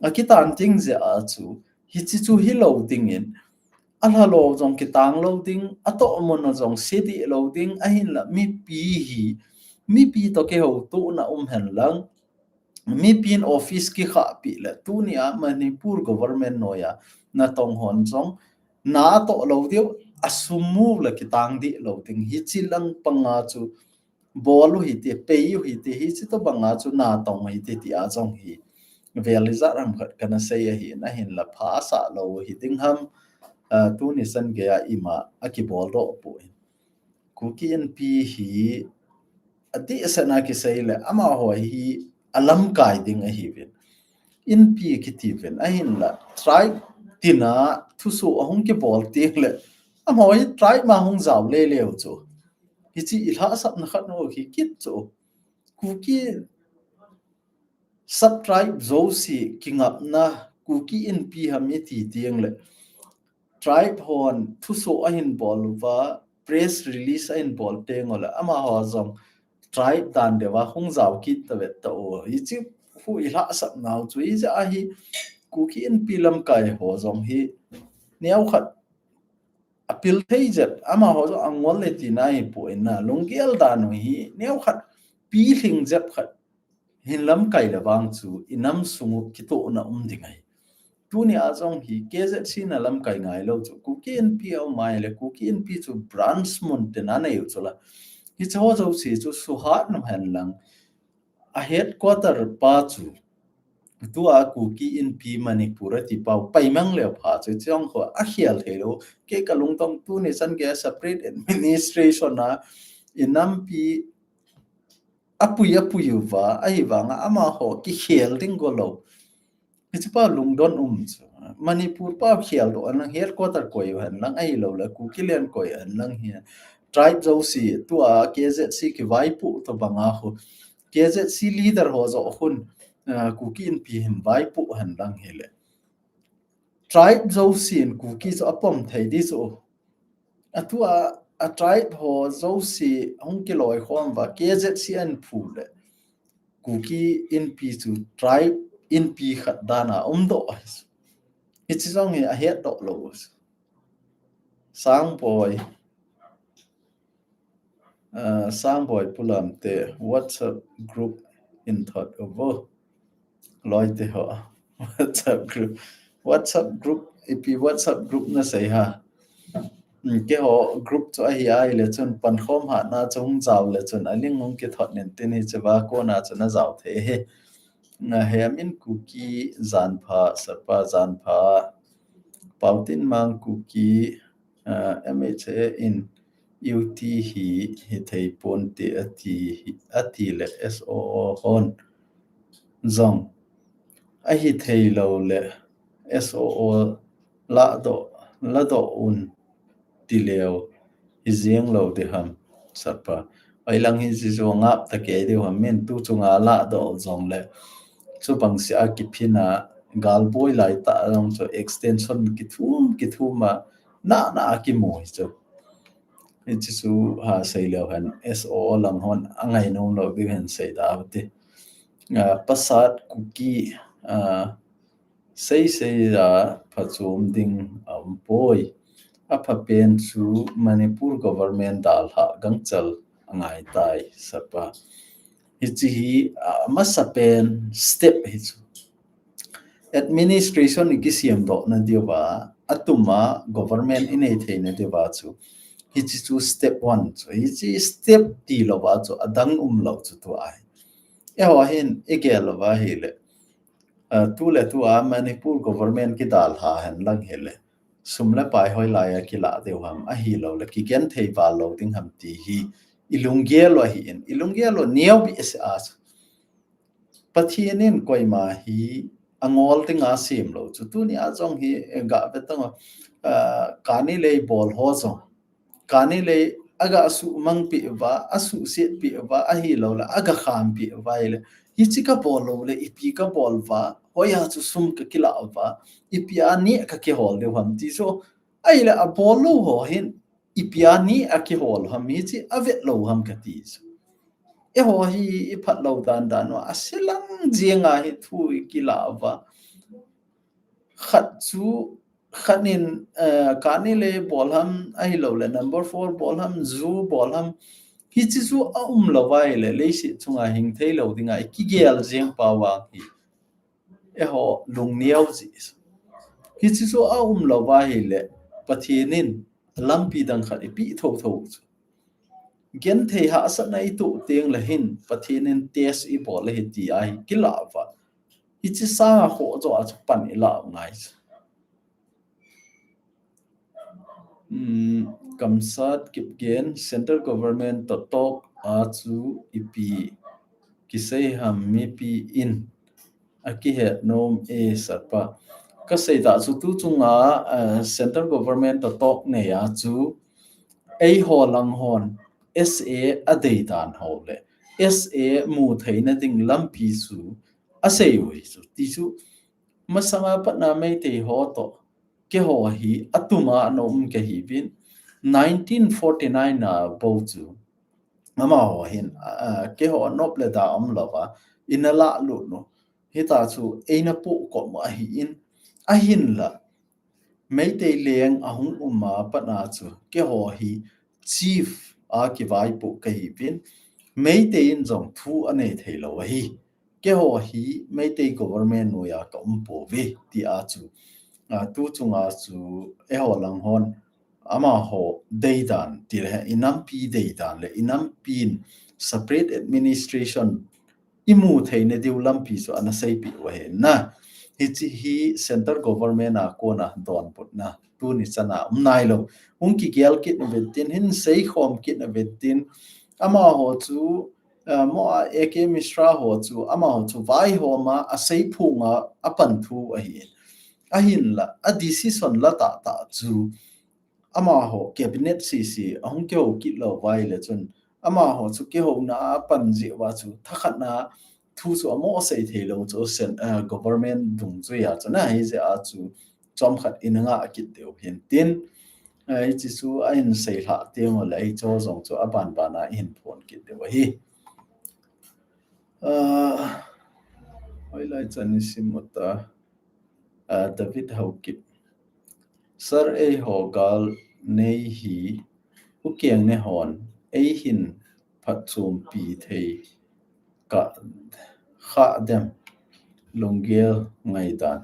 Akitang ting jeh a chu, hichi chu hilou ding in, alha lou jong kitang lou ding, atoh mun a jong se di lou ding, ahin la mipi hi, mipi toh kihoutoh na um hen lang, mipi in office kikhah pi le, tuni a Manipur government noi a, natong hon jong, na toh lou diu, asum mu la kitang di lou ding, hichi lang panga chu, bol u hite, pei u hite, hichi tobanga chu natong u hite tia jong hi. Vel ijat ham khat kana sei ahi, ahin la phasah lou hi ding ham, ah, tuni chan gei a ima akibol doh poi. Kuki Inpi hi adeh sena kisei le amaho hi alamkai ding ahiuvin. Inpi kitiuvin, ahin la tribe tina thusoh ahung kibol teng le amaho hi tribe ma hung jao le leu chu. Hichi i lhahsapna khat u hi kit chu. Kuki sub-tribe jouse kingapna Kuki Inpi ham iti teng le. Tribe hon thusoh ahin bol uva, press release a in bol teng ule, amaho jong tribe dan deuva hung jao kit ta vet ta u. Hichi hu i lhahsap nau chu, hijeh a hi Kuki Inpi lamkai ho jong hi neo khat apil thei jep, amaho jong angol le tina hi pu in na, lunggel dan u hi neo khat pilhing jep khat hin lamkai le vang chu i nam sung u kitohna um ding ahi. Tuni a jong hi K Z C na lamkai ngai lou chu, Kuki Inpi a um ai le, Kuki Inpi chu branch mun te na nei u chu la. Hiche ho jouse chu suhat nu hen lang, a headquarter pa chu, tua Kuki Inpi Manipur a ti pau, paimang leu pha chu, chong ho a khel thei lou. Kei ka lungtong tuni chan gei a separate administration a i nampi apui apui uva, ahivanga amaho kikhel ding go lou. Hiche pa lungdon um chu. Manipur pa khel doh hen lang, headquarter koi u hen lang, ahilou le Kukiland koi u hen lang hi. Tribe jouse, tua K Z C kivaipoh to banga hu. K Z C leader ho joh hun, ah, Kuki Inpi hin vaipoh hen lang hile. Tribe jouse in Kuki chu apom thei di chu. Atua, a tribe ho jouse hung kiloikhom uva, K Z C a in phu le Kuki Inpi chu tribe Inpi khat dan a um doh ahi. Hiche jong hi ahet doh lou. Sangboi. Ah, Sangboi Pu Lamte WhatsApp group in thot uvo. Loi te ho. WhatsApp group. WhatsApp group, ipi WhatsApp group na sei ha. Hmm, keiho group chu ahi ai le chun pankhom hatna chu hung jao le chun a link hung kithot nin tin hiche va kona chu na jao thei hi. Na hem in Kuki jan pha, sapa jan pha. Pautin Mang Kuki, ah, M H A in U T hi, hithei pon te ati, ati le S O O hon jong ahi thei lou le S O O ladoh, ladoh un ti leu hi jeng lou di ham, sapa. Ai lang hi ji jo ngap ta kei diu ham, min tu chunga ladoh jong le. Chu bang sia kiphin a, galboi lai ta jong chu extension kithum, kithum a, na, na kimu hi chu. Hiche chu ha sei leu hen, S O O lang hon angai nom lou di hen sei da ti. Ah, pasat Kuki, ah, sei sei a phachom ding a um poi. Apha pen chu Manipur government dalha gangchal angai tai, sapa. Hiche hi, ah, masa pen step hi chu. Administration i kisiam doh na diuva, atuma government i nei thei na diuva chu. Hiche chu step one chu. Hiche step ti louva chu adang um lou chu tua hi. Eiho hin i gel louva hile. Ah, tu le tua Manipur government kidalha hen lang hile. Sum le pai hoilai a kila diu ham, ahilou le kigenthei val lou ding ham ti hi i lunggel u ahi in, i lunggel u neo beh seh a chu. Pathen in koima hi angol dinga sem lou chu. Tuni a jong hi, eh, ga ve tang, ah, kani lei bol ho jong. Kani lei aga suhmang peh uva, asuhset peh uva, ahilou le aga kham peh uva hile. Hiche kabol lou le, ipi kabol uva, hoiya chu sum kakila uva, ipi a neh kakihol diu ham ti chu. Ahile abol lou ho hin, ipi a neh a kihol ham, hiche avet lou ham kati chu. Eiho hi i phat lou dan dan uva, ase lang jeng a hi thu i kila uva. Khat chu, khat in, eh, kani lei bol ham, ahilou le number four bol ham, zoo bol ham. Hiche chu a um lou va hile, leiset chunga hing thei lou dinga i kigel jeng pa vang hi. Eiho lungneo ji. Hiche chu a um lou va hile, Pathen in lampi dang khat i peh thotho chu. Genthei hahsatna i toh teng le hin, Pathen in test i bol le hi ti a hi kila uva. Hiche sanga ho jo a chu pan i la u ngai chu. Hmm, Kamsat Kipgen, central government toh talk a chu ipi kisei ham mipi in akihet nom e sapa. Kasei tah chu tu chunga, eh, central government toh talk nei a chu eiho lang hon S A adei dan ho le S A mu theina ding lampi chu asei u hi chu. Ti chu masanga patna Meitei ho toh keiho hi atuma ana um kahiuvin, nineteen forty-nine a bou chu amaho hin, a, keiho nop le da umlouva ina lalut u hita chu eina pohkop ahin, ahinla Meitei leng ahung um a pat a chu keiho hi chief a kivaipoh kahiuvin, Meitei in jong thu anei theilou ahi. Keiho hi Meitei government noiya ka um pouve, tia chu, a, tu chunga chu eiho lang hon amaho deidan, tile inampi deidan le inampin separate administration imu theina diu lampi chu ana seipeh u ahi. Hiche hi central government a kona donbutna tuni chana um nailou. Hung kigel kit uvintin, hin seikhom kit uvintin, amaho chu, a, mo a A K Mishra ho chu amaho chu vaihoma aseiphonga apan thu ahi. Ahinla a decision la tahtah chu amaho cabinet sese ahung kihou kit lou uva ahile chun, amaho chu kihouna a pan jeh uva chu thakhatna thu chu amo sei theilou chu sen-, a, government dungjuiya chun ahijeh a chu chomkhat ina ngah kit diu hintin, a, hiche chu ahin seilhah tengule hicheho jong chu abanbana ihin phon kit diu ahi. A, hoilai chan isim uta, a, David Haokip. Sir, eiho galnei hi Ukengne hon eihin phatchompi thei kha dem, lunggel ngaidan.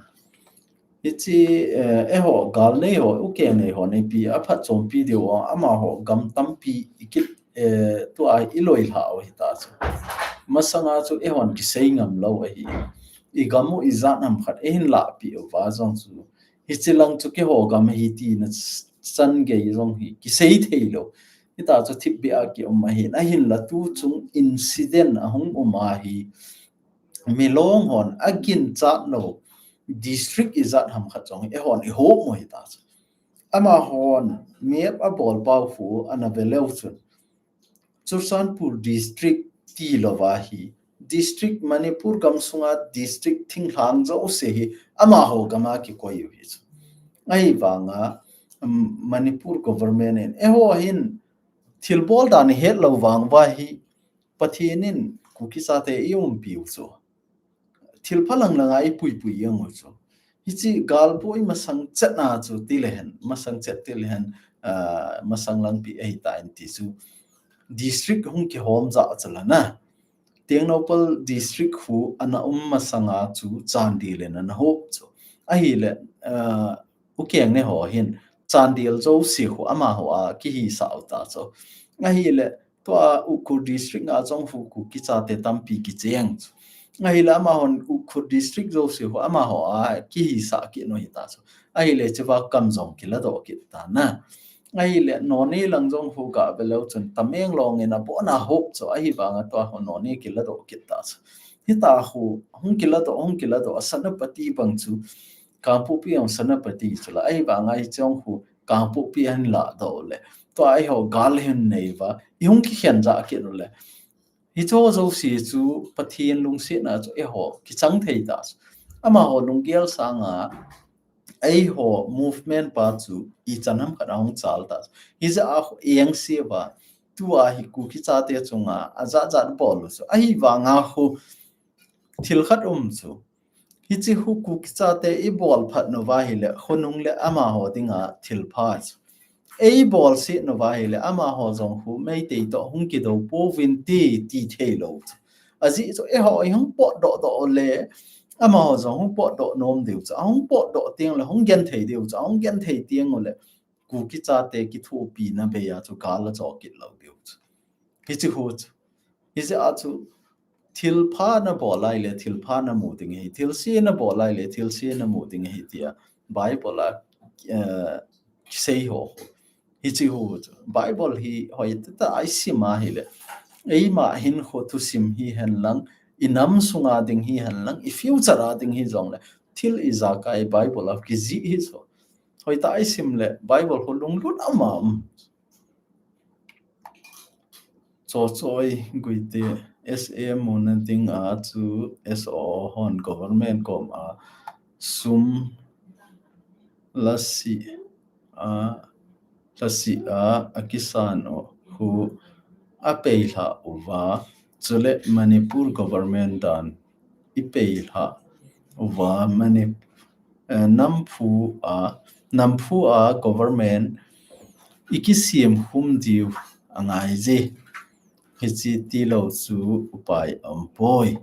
Hiche, eh, eiho galnei ho, Ukengnei hon ipi aphatchompi diu a, amaho gam tampi ikit, eh, tua iloilhah u hita chu. Masanga chu eihon kisei ngamlou ahi. Igam u ijat ham khat eihin lahpeh uva jong chu, hiche lang chu keiho gam ahi tina changei jong hi kisei theilou. Hita chu thipbeh a kium ahin, ahinla tu chung incident ahung um ahi. Milong hon aginchat lou district ijat ham khat jong hi eihon ihop u hita chu. Amahon map abol pau khu ana veleu chun, Churachandpur district tilouva hi, district Manipur gamsunga district thinglhang jouse hi amaho gama kikoi u hi chu. Ahivanga, um, Manipur government in eiho hin thilbol dan ihetlou vang uva hi Pathen in Kuki chate eiumpiu chu. Thilpha lang langa ipuipui jeng u chu. Hiche galboi masang chetna chu tile hen, masang chet tile hen, ah, masang langpi ahitan ti chu. District hung kihom jeh chu la na. Tengnoupal district khu ana um masanga chu Chandel in ana hop chu. Ahile, ah, Ukengne ho hin Chandel jouse khu amaho a kihisah u ta chu. Ahile, tua Ukhrul district a jong khu Kuki chate tampi kicheng chu. Ahile amahon Ukhrul district jouse khu amaho a kihisah kit u hita chu. Ahile chuva Kamjong kiladoh kit ta na. Ahile Noney lang jong khu gaveleu chun Tamenglong in abona hop chu, ahivanga tua khu Noney kiladoh kit ta chu. Hita khu hung kiladoh, hung kiladoh a, Senapati bang chu Kangpokpi jong Senapati chu la, ahivanga hiche jong khu Kangpokpi ahin ladoh u le, tua eiho gal ahin nei uva, ihung kikhen jah kit u le, hicheho jouse chu Pathen lungsetna chu eiho kichang thei ta chu. Amaho lunggel sanga eiho movement pa chu ichan ham khat ahung chal ta chu. Hijeh a khu engse uva, tua hi Kuki chate chunga ajat jat bol u chu. Ahivanga khu thil khat um chu, hiche khu Kuki chate ibol phat uva ahile khonung le amaho dinga thilpha chu. Eibolse uva ahile amaho jong khu Meitei toh hung kidou pouvin ti, ti theilou chu. Ajeh chu eiho ihung potdoh doh u le amaho jong hung potdoh nom diu chu. Ahung potdoh teng le hung genthei diu chu. Ahung genthei teng u le Kuki chate kithopina bei a chu gal ajo kit lou diu chu. Hiche khu chu. Hijeh a chu thilpha nabol a ahile thilpha namu ding ahi, thilse nabol a ahile thilse namu ding ahi tia Bible a, eh, kisei ho. Hiche khu chu. Bible hi hoitah tah a isim a ahile, eima hinkho thusim hihen lang, inam sunga ding hihen lang, i future a ding hijongle, thil ijakai Bible a kijih hi chu. Hoitah a isim le Bible khu lunglut ama um. Chochoi Guite, S A muna dinga chu S O hon government koma sum lasih a lhasih a akisan u khu apeilha uva, chule Manipur government dan ipeilha uva Mani-, eh, namphu a, namphu a government ikisem khum diu angaije. Hichi tilou chu upai aumpoi.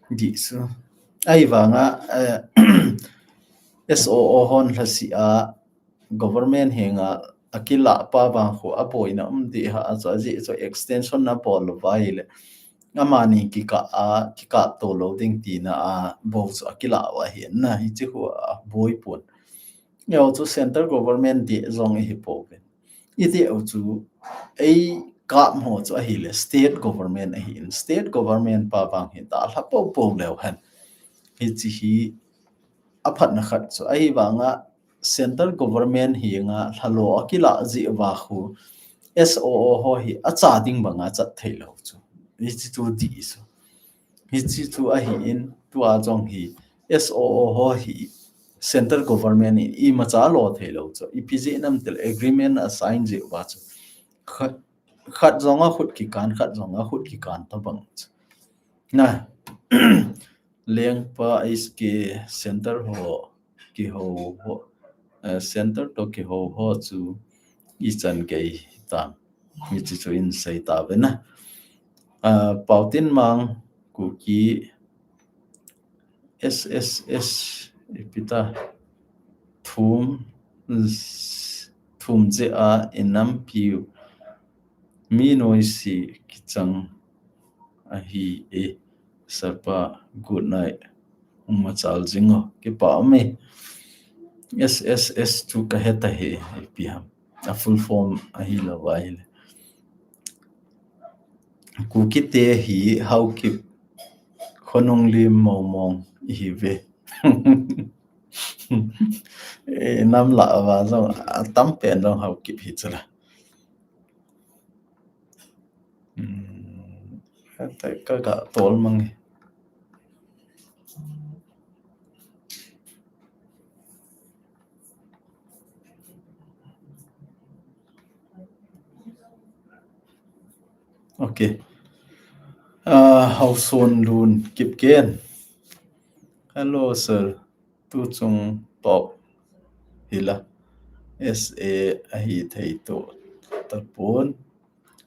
Disu. Ahivanga, eh, S O O hon lhasih a government henga akilah pa vang khu aboina um dih ha, achu ajeh chu extension nabol lou uva ahile amani kikah a, kikah to lou ding tina a bou chu akilah u ahi na, hichi khu aboi pon. Eiho chu central government dih jong ihi pouvin. Idih u chu eikap ho chu ahile state government ahin, state government pa vang hi dalha popo leu hen. Hichi hi aphatna khat chu ahivanga central government henga lhalo akilah jeh uva khu S O O ho hi acha ding banga chat theilou chu. Hichi chu dih chu. Hichi chu ahin, tua jong hi S O O ho hi central government in imacha lo theilou chu. Ipi jeh ham itile agreement asign jeh uva chu. Khat, khat jonga khut kikan, khat jonga khut kikan tabang chu. Na, Lengpa H K center ho, kihou ho, eh, center to kihou ho chu ichan gei hitam. Hichi chu in sei tave na. Ah, Pautin Mang Kuki S S S ipi ta thum, thum jeh a inampiu mi noise kichang ahi e, Sir pa, good night. Umachal jing o, kipa um e. S S S chu kahe tahi, ipi ham. A full form ahilou va ahile. Kukite hi Haokip khonung lim momong ihi ve. Eh, nam lah a va jong, atam pen jong Haokip hi chula. Hmm, ka, ka, ka tol mang e. Okay. Ah, Haoson Lun Kipgen. Hello, sir. Tuchung top hila S A ahi thei to tapon.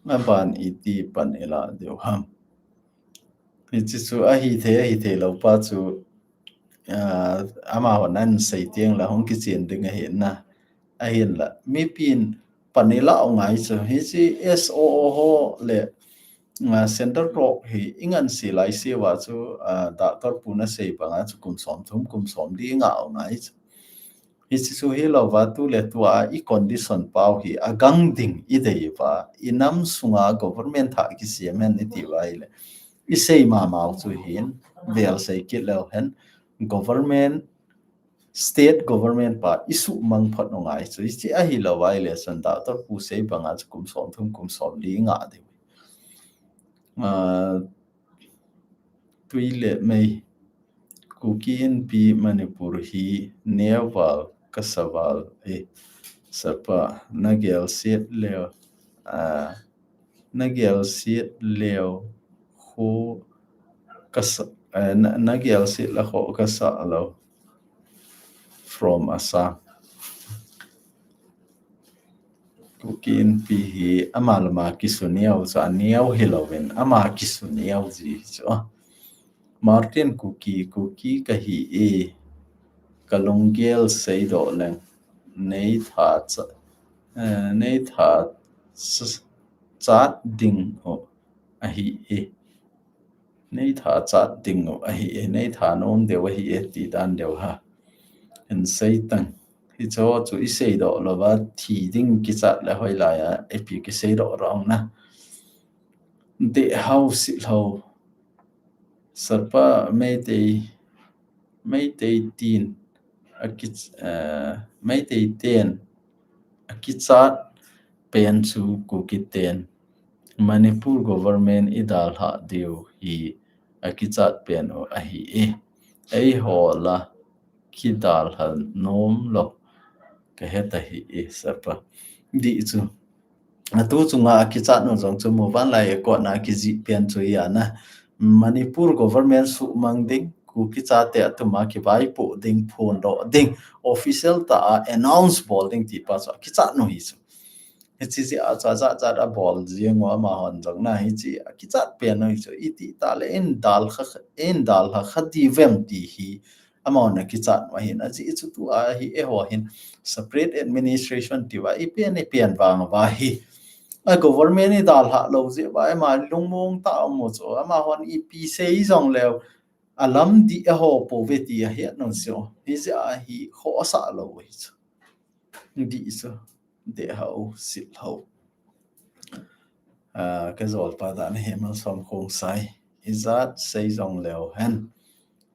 Aban iti pan ila deu ham. Hichi chu ahi thei, ahi thei lou pa chu, ah, amaho nan sei tieng la hung kichen ding ahi na. Ahin la, mipin pan ila u ngai chu. Hichi S O O ho le, ah, Central Rock hi ingan si lai si va chu, ah, Doctor Pu na sei banga chu kum som thum, kum som li nga u ngai chu. Hichi chu hilou va tu le tua i condition pau hi agang ding idei va, inam sunga government tha kisem hen iti va ile. Isei mamau chu hin, vel sei kit leu hen, government, state government pa isuhmang phot u ngai chu. Hichi ahilou va ile chun Doctor Pu sei banga chu kum som thum, kum som li nga ding. Ah, Tui le Mei, Kuki Inpi Manipur hi neo val kasa val e, Sir pa, na gel set leu, ah, na gel set leu khu kasa, eh, na, na gel set la khu kasa lou. From Assam. Kuki Inpi hi ama lama kisu neo chu aneo hilouvin, ama kisu neo ji chu. Martin Kuki, Kuki kahi e, kalunggel seidoh leng, nei tha cha, eh, nei tha cha, chat ding u ahi e. Nei tha chat ding u ahi e, nei tha nom deu ahi e, ti dan deu ha. Hin sei tang. Hicho chu isei doh louva, thi ding kichat le hoilai a, ipi kisei doh rong na. Dehhau Sihlou. Sir pa Meitei, Meitei tin, aki, eh, Meitei ten, akichat pen chu Kuki ten. Manipur government idalhah diu hi akichat pen u ahi e. Eiho la kidalha nom lou kahe tahi e, Sir pa. Dih chu. Atu chunga akichat nu jong chu Muvanlai Accord na kijih pen chu hi ana. Manipur government suhmang ding, Kuki chate atuma kivaipoh ding, phondoh ding, official tah a announce bol ding ti pa chu akichat nu hi chu. Hiche jeh a chu ajat jat abol jing u amahon jong na hiche akichat pen u hi chu. Iti tale in dal kha, in dal kha kha ti vem ti hi amahon akichat u ahin. Ajeh chu tua hi eiho hin separate administration tiva ipen ipen vang uva hi a government idalhah lou jeh uva ima lungmong tah a um u chu amahon ipi sei jong leu alam dih aho pouve ti ahet nung chu. Hijeh a hi khohsah lou hi chu. Dih chu. Deh hau, sil hau. Ah, ka jolpa dan hi Malsom Khongsai. Ijat sei jong leu hen.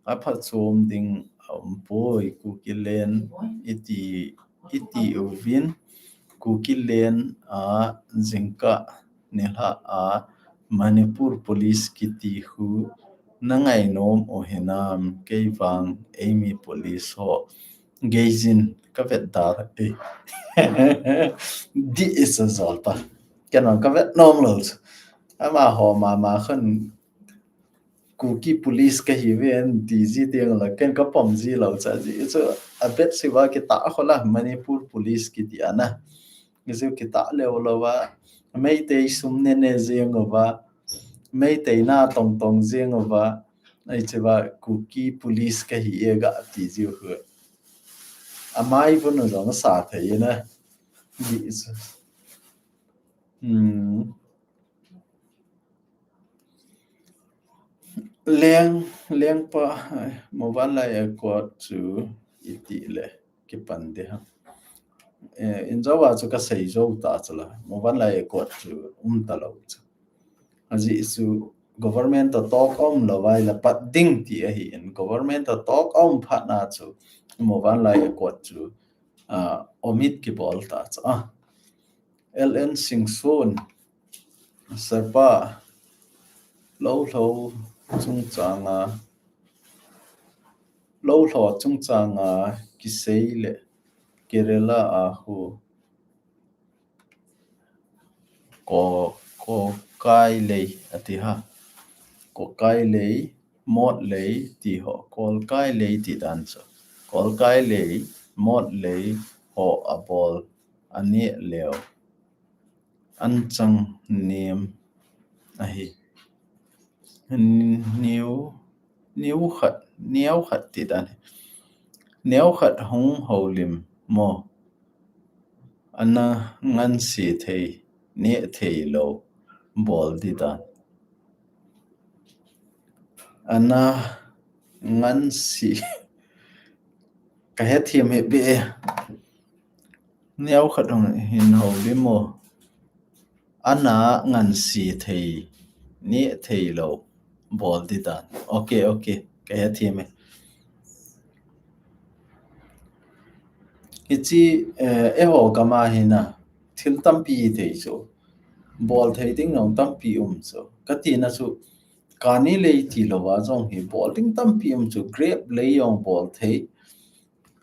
Aphatchom ding aumpoi, Kukiland iti, iti uvin, Kukiland a jingkah nilhah a Manipur Police kiti khu na ngainom u hinam, kei vang eimi police ho geijin ka vet dar e. Dih chu jolpa. Ken vang ka vet nom lou chu. Amaho mama khun Kuki police kahiuve ti ji teng la ken ka pom ji lou chu. Ajeh chu abet siva kitah kho la Manipur police kiti ana. Hichu kitah leu lou va. Meitei sum nene jing uva. Meitei na tong tong jing uva. Hiche va Kuki police kahi e ga ti jiu khu. Amai vun jong sa thei na. Dih chu. Hmm. Leng, lengpa, ai, Muvanlai Accord chu iti le kipan de ha. Eh, injouva chu ka sei jou ta chu la, Muvanlai Accord chu um ta lou chu. Ajeh chu government to talk um lou vai la pat ding ti ahi in, government to talk um phat na chu Muvanlai Accord chu, ah, omit kibol ta chu. Ah. L N Singson, Serpa, lou lou chungchanga, lou lou chungchanga kisei le Kerala a khu ko, ko kai lei ati ha. Ko kai lei, mot lei ti ho, kol kai lei ti dan chu. Kol kai lei, mot lei ho abol ani leu. Anchang nem ahi. Neu, neu khat, neu khat ti dan. Neu khat hung houlim mo. Ana ngansi thei, neh thei lou, bol di dan. Ana ngansi. Ka hethem hih beh e. Neu khat hung hin houlim mo. Ana ngansi thei, neh thei lou, bol di dan. Ok, ok. Ka hethem e. Hiche, eh, eiho gam a hi na, thil tampi thei chu. Bol thei ding jong tampi um chu. Ka tina chu, kani lei ti lou va jong hi bol ding tampi um chu. Grape lei jong bol thei.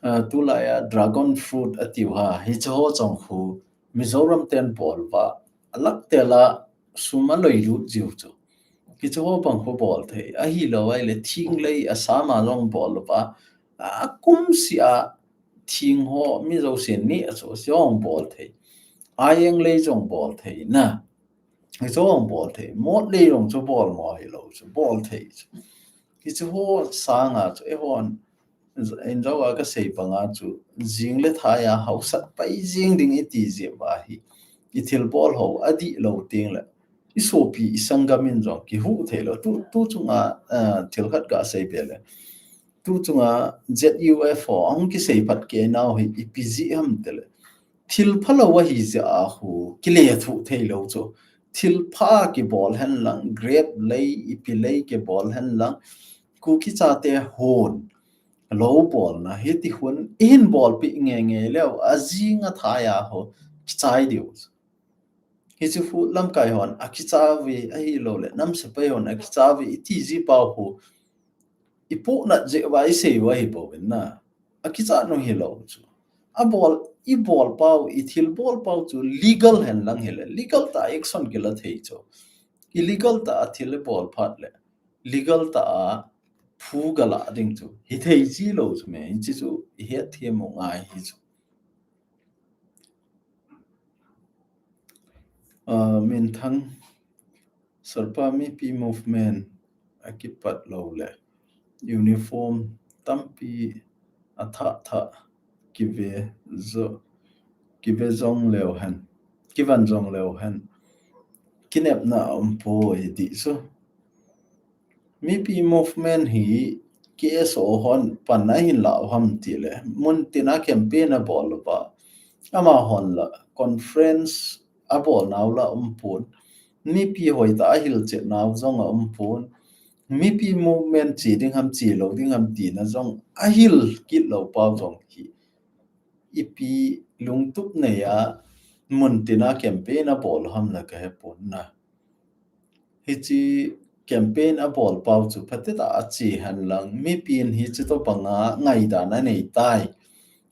Ah, tulai a dragon fruit atiu ha, hiche ho jong khu Mizoram ten bol va, alak tel a sum aloi lut jiu chu. Hiche ho bang khu bol thei. Ahilou ahile thing lei Assam a jong bol va, akum seh a thing ho mi jousen neh a chu jong bol thei. Aieng lei jong bol thei na. Hiche jong bol thei. Mot lei jong chu bol mo hilou chu. Bol thei chu. Hiche ho sanga chu eihon injou a ka sei banga chu jing le thai a hausat pai jing ding iti jeh uva hi. I thil bol ho adih lou teng le. I sopi i sanggam in jong kihuh thei lou. Tu, tu chunga, ah, thil khat ka sei be le. Tu chunga Z U F ho ahung kisei phat kei nau hi ipi jeh ham ti le. Thil phalou ahi jeh a khu kile thuh thei lou chu. Thil pha kibol hen lang, grape lei, ipi lei kibol hen lang. Kuki chate hon lou bolna, hiti hun, i hin bolpi nge nge leu, ajing athai a ho, kichai diu. Hiche khu lamkai hon, akicha uve, ahilou le, nam sepai hon, akicha uve, iti ji pau khu, i puhnat jeh uva, i sei uva hi bou in na. Akicha nu hilou chu. Abol, i bol pau, i thil bol pau chu legal hen lang hile, legal tah a action kila thei chu. Illegal tah a thil i bol phat le, legal tah a phu gala ding chu hi thei chi lo chu me, hichi chu i het thiam u ngai hi chu. Uh, Minthang, Sarpa mipi movement a kipat lo le uniform tampi a thah thah kive zo, kive zong leo hen, kivan zong leo hen, kinepna a um poi ti chu. Mipi movement hi K S O hon pan a hin la u ham ti le, mun tin a campaign a bol lo ba, ama hon la conference a bol nau la um pun, mipi hoi ta a hil chet nau zong a um pun, mipi movement chi ding ham chi lo ding ham ti na zong a hil kit lo pau zong hi ipi lungtup nei a mun tin a campaign a bol ham la ka he pun na. Hichi campaign a bol pau chu phatet a chi han lang, mipin hichi to panga ngaidan a nei tai.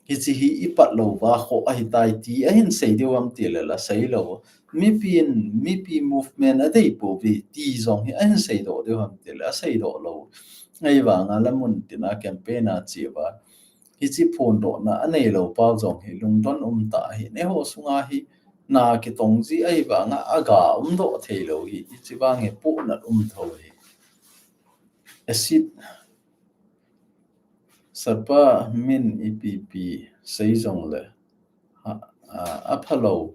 Hichi hi i pat lo va kho a hi tai ti a hin sei deu am ti le la sei lo. Mipin, mipi movement a dei po vi ti zong hi a hin sei do deu am ti le a sei do lo. Ngai vanga la mun tin a campaign a chi va. Hichi phun do na a nei lo pau zong hi lungdon um ta hi ne ho sunga hi na kitong zi a hi vanga a ga um do thei lo hi. Hichi vang hi pu na um tho hi. Acid Sarpa min ipi pi sei zong le a, a, a pha lo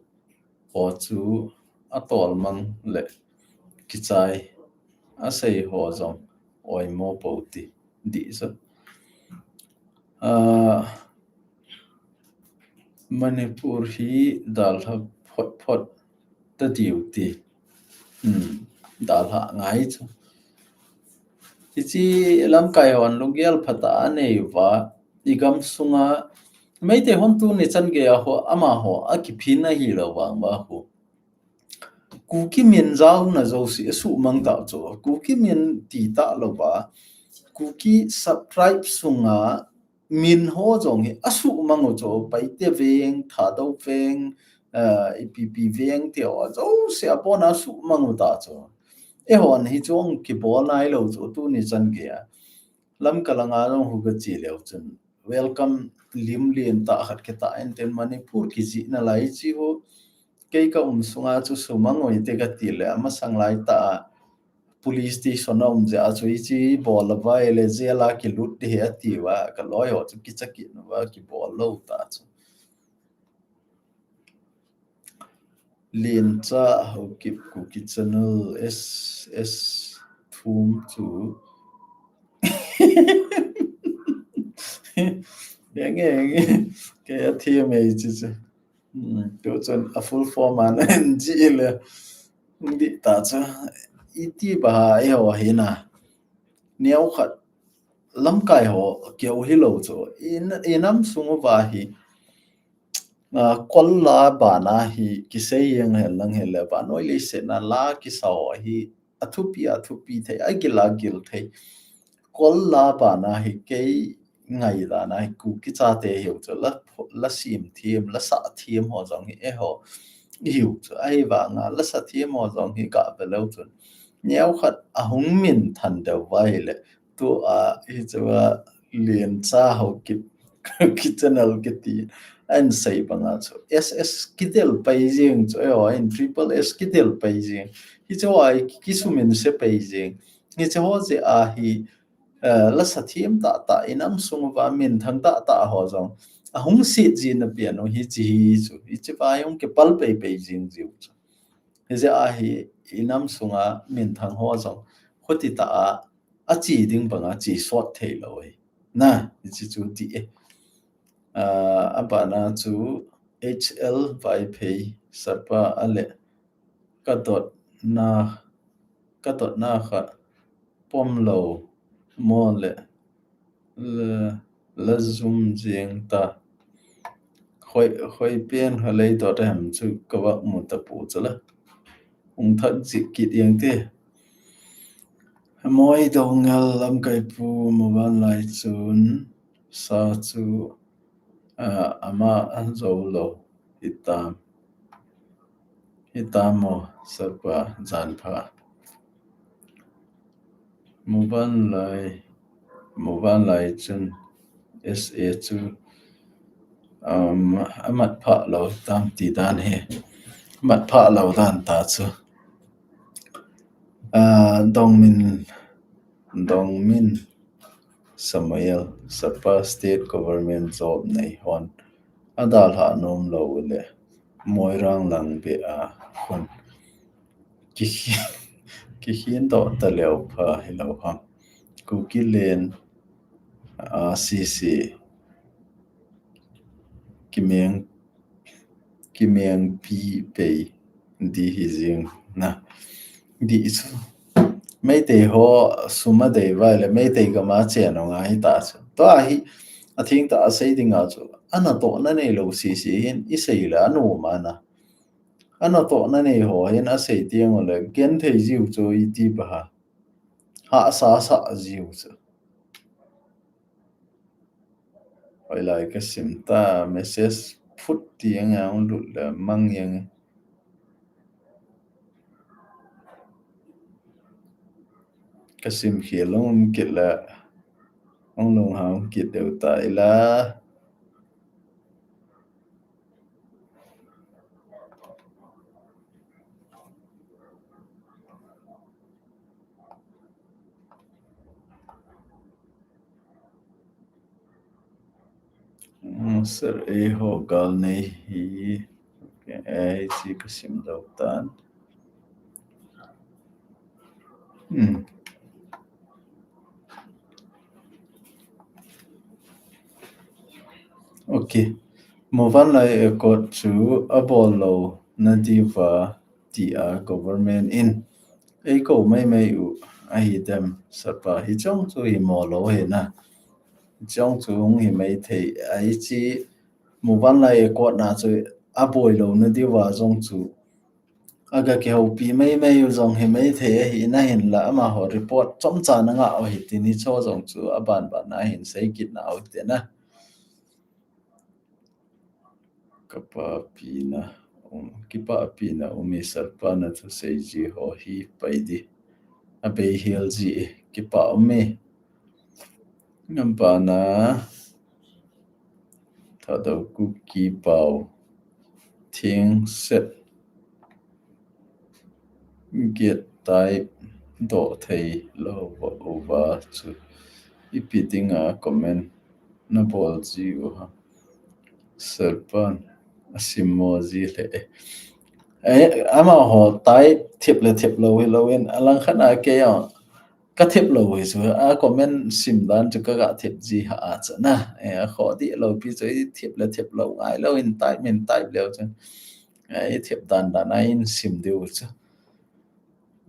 ho chu a tol mang le kichai a sei ho zong oi mo po ti di sa. A, Manipur hi dalha phot phot ta diu ti. Hmm, dalha ngai chu. Hichi lamkai hon lunggel phat a nei va, i gam sunga Meitei hon tuni chan gei a ho, ama ho a kiphin a hi lo vang va ho. Kuki min zau na zo si a su mang ta chu. Kuki min ti ta lo va. Kuki subscribe sunga min ho zong hi a su mang u chu. Paite veng, Thadou veng, uh, ipi pi veng ti ho zo si a pon a su mang u ta chu. E hon hi zong kibol nai lo chu tuni chan gei a. Lamka langa zong hu ka chi leu chun welcome lim lien ta khat ke ta en ten Manipur ki zi na lai chi ho. Kei ka um sunga chu sumang oi te ka ti le ama sang lai ta police station a um ze a chu i chi bol la vai le jail a ki lut de he a ti va ka loi ho chu ki chaki na va ki bol lo ta chu. Liencha Haokip Kuki Channel S S Thum chu. Enge, enge. Ke a thiam ei chi chu. Hmm, tu chun a full form an en ji le. Di ta chu. I ti ba ha e ho hi na. Neo khat lamkai ho keu hi lo chu. In, i nam sung va hi. A, kol la bana hi kisei jeng hen lang hen le vanoi leiset na la kisa ho hi a thupi, a thupi thei, a gil, a gil thei. Kol la bana hi kei ngailutna hi Kuki chate hiu chu la, la sim thiam, la sa thiam ho zong hi e ho hiu chu. Ahivanga la sa thiam ho zong hi ka ve leu chun. Neo khat a hung min than deu vai le. Tu a hi chu a Liencha Haokip ki channel kiti an sei banga chu S S kidel pai jing chu, e ho in triple S kidel pai jing. Hi chu a ki, ki sumin se pai jing. Hi chu ho je a hi, eh, la sa thiam ta ta i nam sung va min thang ta ta ho zong. A hung sit ji na pian u hi chi hi chu. Hi chi va hung kipal pai pai jing jiu chu. Hi je a hi i nam sunga min thang ho zong. Khuti ta a a chi ding banga chi sot thei lo e. Na, i chi chu ti e. A, a bana chu H L Vaiphei Sarpa a le ka dot na, ka dot na kha pom lo mo le, le, la zum jing ta. Khoi, khoi pen kha lei dot hem chu ka va mu ta pu chu la. Hung thak jik kit jeng te. Moi Dongel lamkai pu mo van lai chun sa chu Ah, ama anjou lou hitam. Hitam mo, Sir pa, jan pha. Muvanlai, muvanlai chun S A chu, um, amat pha lou tam ti dan hi. Amat pha lou dan ta chu. Ah, Dongmin, Dongmin Samuel, Sir pa, state government job nei hon adalha nom lou le, Moirang lang beh a khun kikhin, kikhin doh ta leu pha hilou ham. Kukiland a sisi kimeng, kimengpi pei di hi jing na. Di chu Meitei ho sum adei vai le Meitei gam a chen u ngai ta chu. Tua hi atheng tah a sei ding a chu, anatohna neilou sisi hin i sei le anom a na. Anatohna nei ho hin asei teng u le genthei jiu chu iti pa ha. Hahsa sah jiu chu. Hoilai ka sim ta, message phut ti ang ang lut le mang ang. Ka sim khel long um kit le, ong long ha um kit deu ta ila. Hmm, Sir, eiho gal nei hi. Okay, eh, hichi ka sim dou tan. Hmm. Okay. Muvanlai Accord chu abol lou na diuva tia government in eikou maimai u ahi dem, Sir pa, hichong chu hi mo lou hi na. Hichong chu hung hi mai thei, ahi chi Muvanlai Accord na chu aboi lou na diuva jong chu aga kihoupi maimai u jong hi mai thei ahi na, hinla amaho report chomcha na ngah u hi tin hicho jong chu aban ban na hin sei kit na u te na. Kipahpina um, kipahpina um e Sir pa, na thusei ji ho hi pai di. Abei hial ji e, kipah um e. Ngam pa na Thadou Kuki pau thing set get tai doh thei lou va uva chu ipi dinga comment na bol ji u ham. Sir pan asim mo ji le. Eh, amaho tai thip le thip lou hi lou in, alangkhat a kei a ka thip lou hi chu, a comment sim dan chu ka ga thip ji ha a chu na. Eh, akhoh di lou pi chu i thip le thip lou ngai lou in, type min type leu chu. Eh, i thip dan dan a in sim diu chu.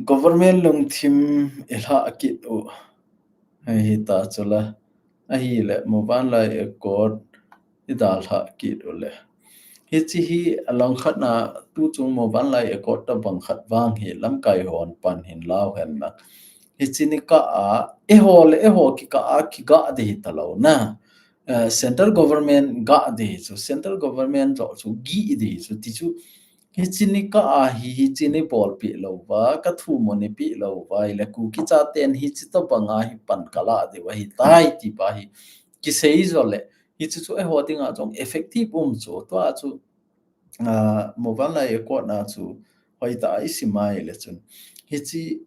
Government lungthim i lha kit u. Ahi ta chu la. Ahile, Muvanlai Accord i dalha kit u le. Hichi hi alangkhat na tu chung Muvanlai Accord tabang khat vang hi lamkai hon pan hin lau hen na. Hichi ni ka a, eiho le eiho kikah a kiga di hi ta lou na. Eh, central government ga di chu, central government jo chu gi di chu, ti chu Hichi ni ka a hi, hichi ni bolpi lou va, ka thu mo ni pi lou va, ile Kuki chaten hichi tabang a hi pan ka la diu ahi tai ti pa hi kisei jo le, hichi chu eiho dinga jong effective um chu, tua chu, ah, Muvanlai Accord na chu, hoitah a i sim a ile chun. Hichi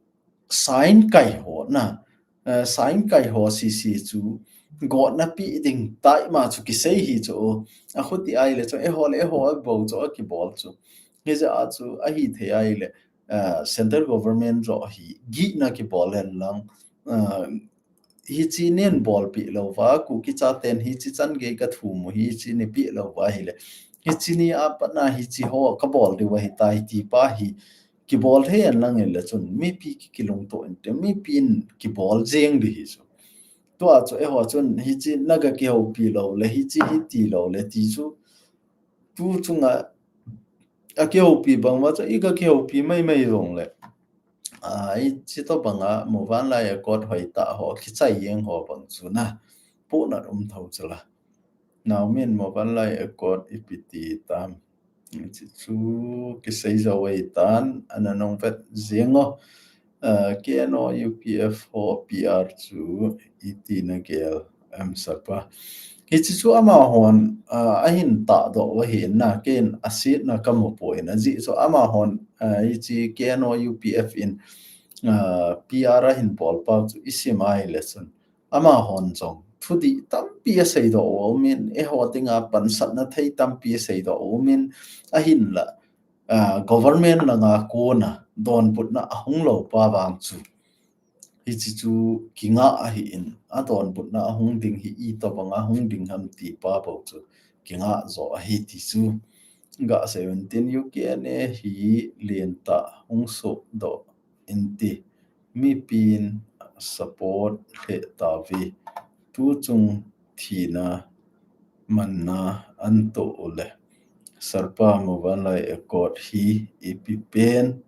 sign kai ho na, eh, sign kai ho sisi chu gotna pi ding tai ma chu kisei hi chu, a khuti a ile chu eiho le eiho a bou chu a kibol chu. Hijeh a chu ahi thei a ile, eh, central government jo hi gihna kibol hen lang, eh, hichi nin bolpi lou va, Kuki chaten hichi chan gei ka thu mo hichi ni pi lou va hile. Hichi ni a pat na hichi ho ka bol diu ahi tai ti pa hi kibol thei hen lang ile chun mipi ki, kilungto inte, mipi in kibol jeng di hi chu. Tua chu eiho chun hichi na ga kihoupi lou le, hichi hi ti lou le ti chu. Tu chunga a kihoupi bang ma chu i ga kihoupi maimai jong le. A, hichi tabang a Muvanlai Accord hoitah ho, kichai jeng ho bang chu na. Pu na um thou chu la. Naomin Movanlai Accord ipi ti tam. Hichu kisei jou ahitan, ana nung vet jeng o. Uh, K N O U P F ho P R chu iti nagel em sapa. Hichu chu amahon, uh, ahin tahdoh u ahi na, ken asetna kamu poi na, ajeh chu amahon, uh, hiche K N O U P F in, uh, P R ahin bol pau chu isim a ahile chun. Amahon jong thudih tampi aseidoh u aumin, eiho dinga pansatna thei tampi aseidoh u aumin, ahinla, ah, government langa kona donbutna ahung lou pa vang chu. Hiche chu kingah ahin, adonbutna ahung ding hi itobanga hung ding ham ti pa bou chu kingah jo ahi ti chu. Gasei un tin U K N A hi lentah hung sohdoh inte, mipin support lheh tauve, tuchung thina manna antoh ule, Sarpa Movanlai Accord hi ipi pen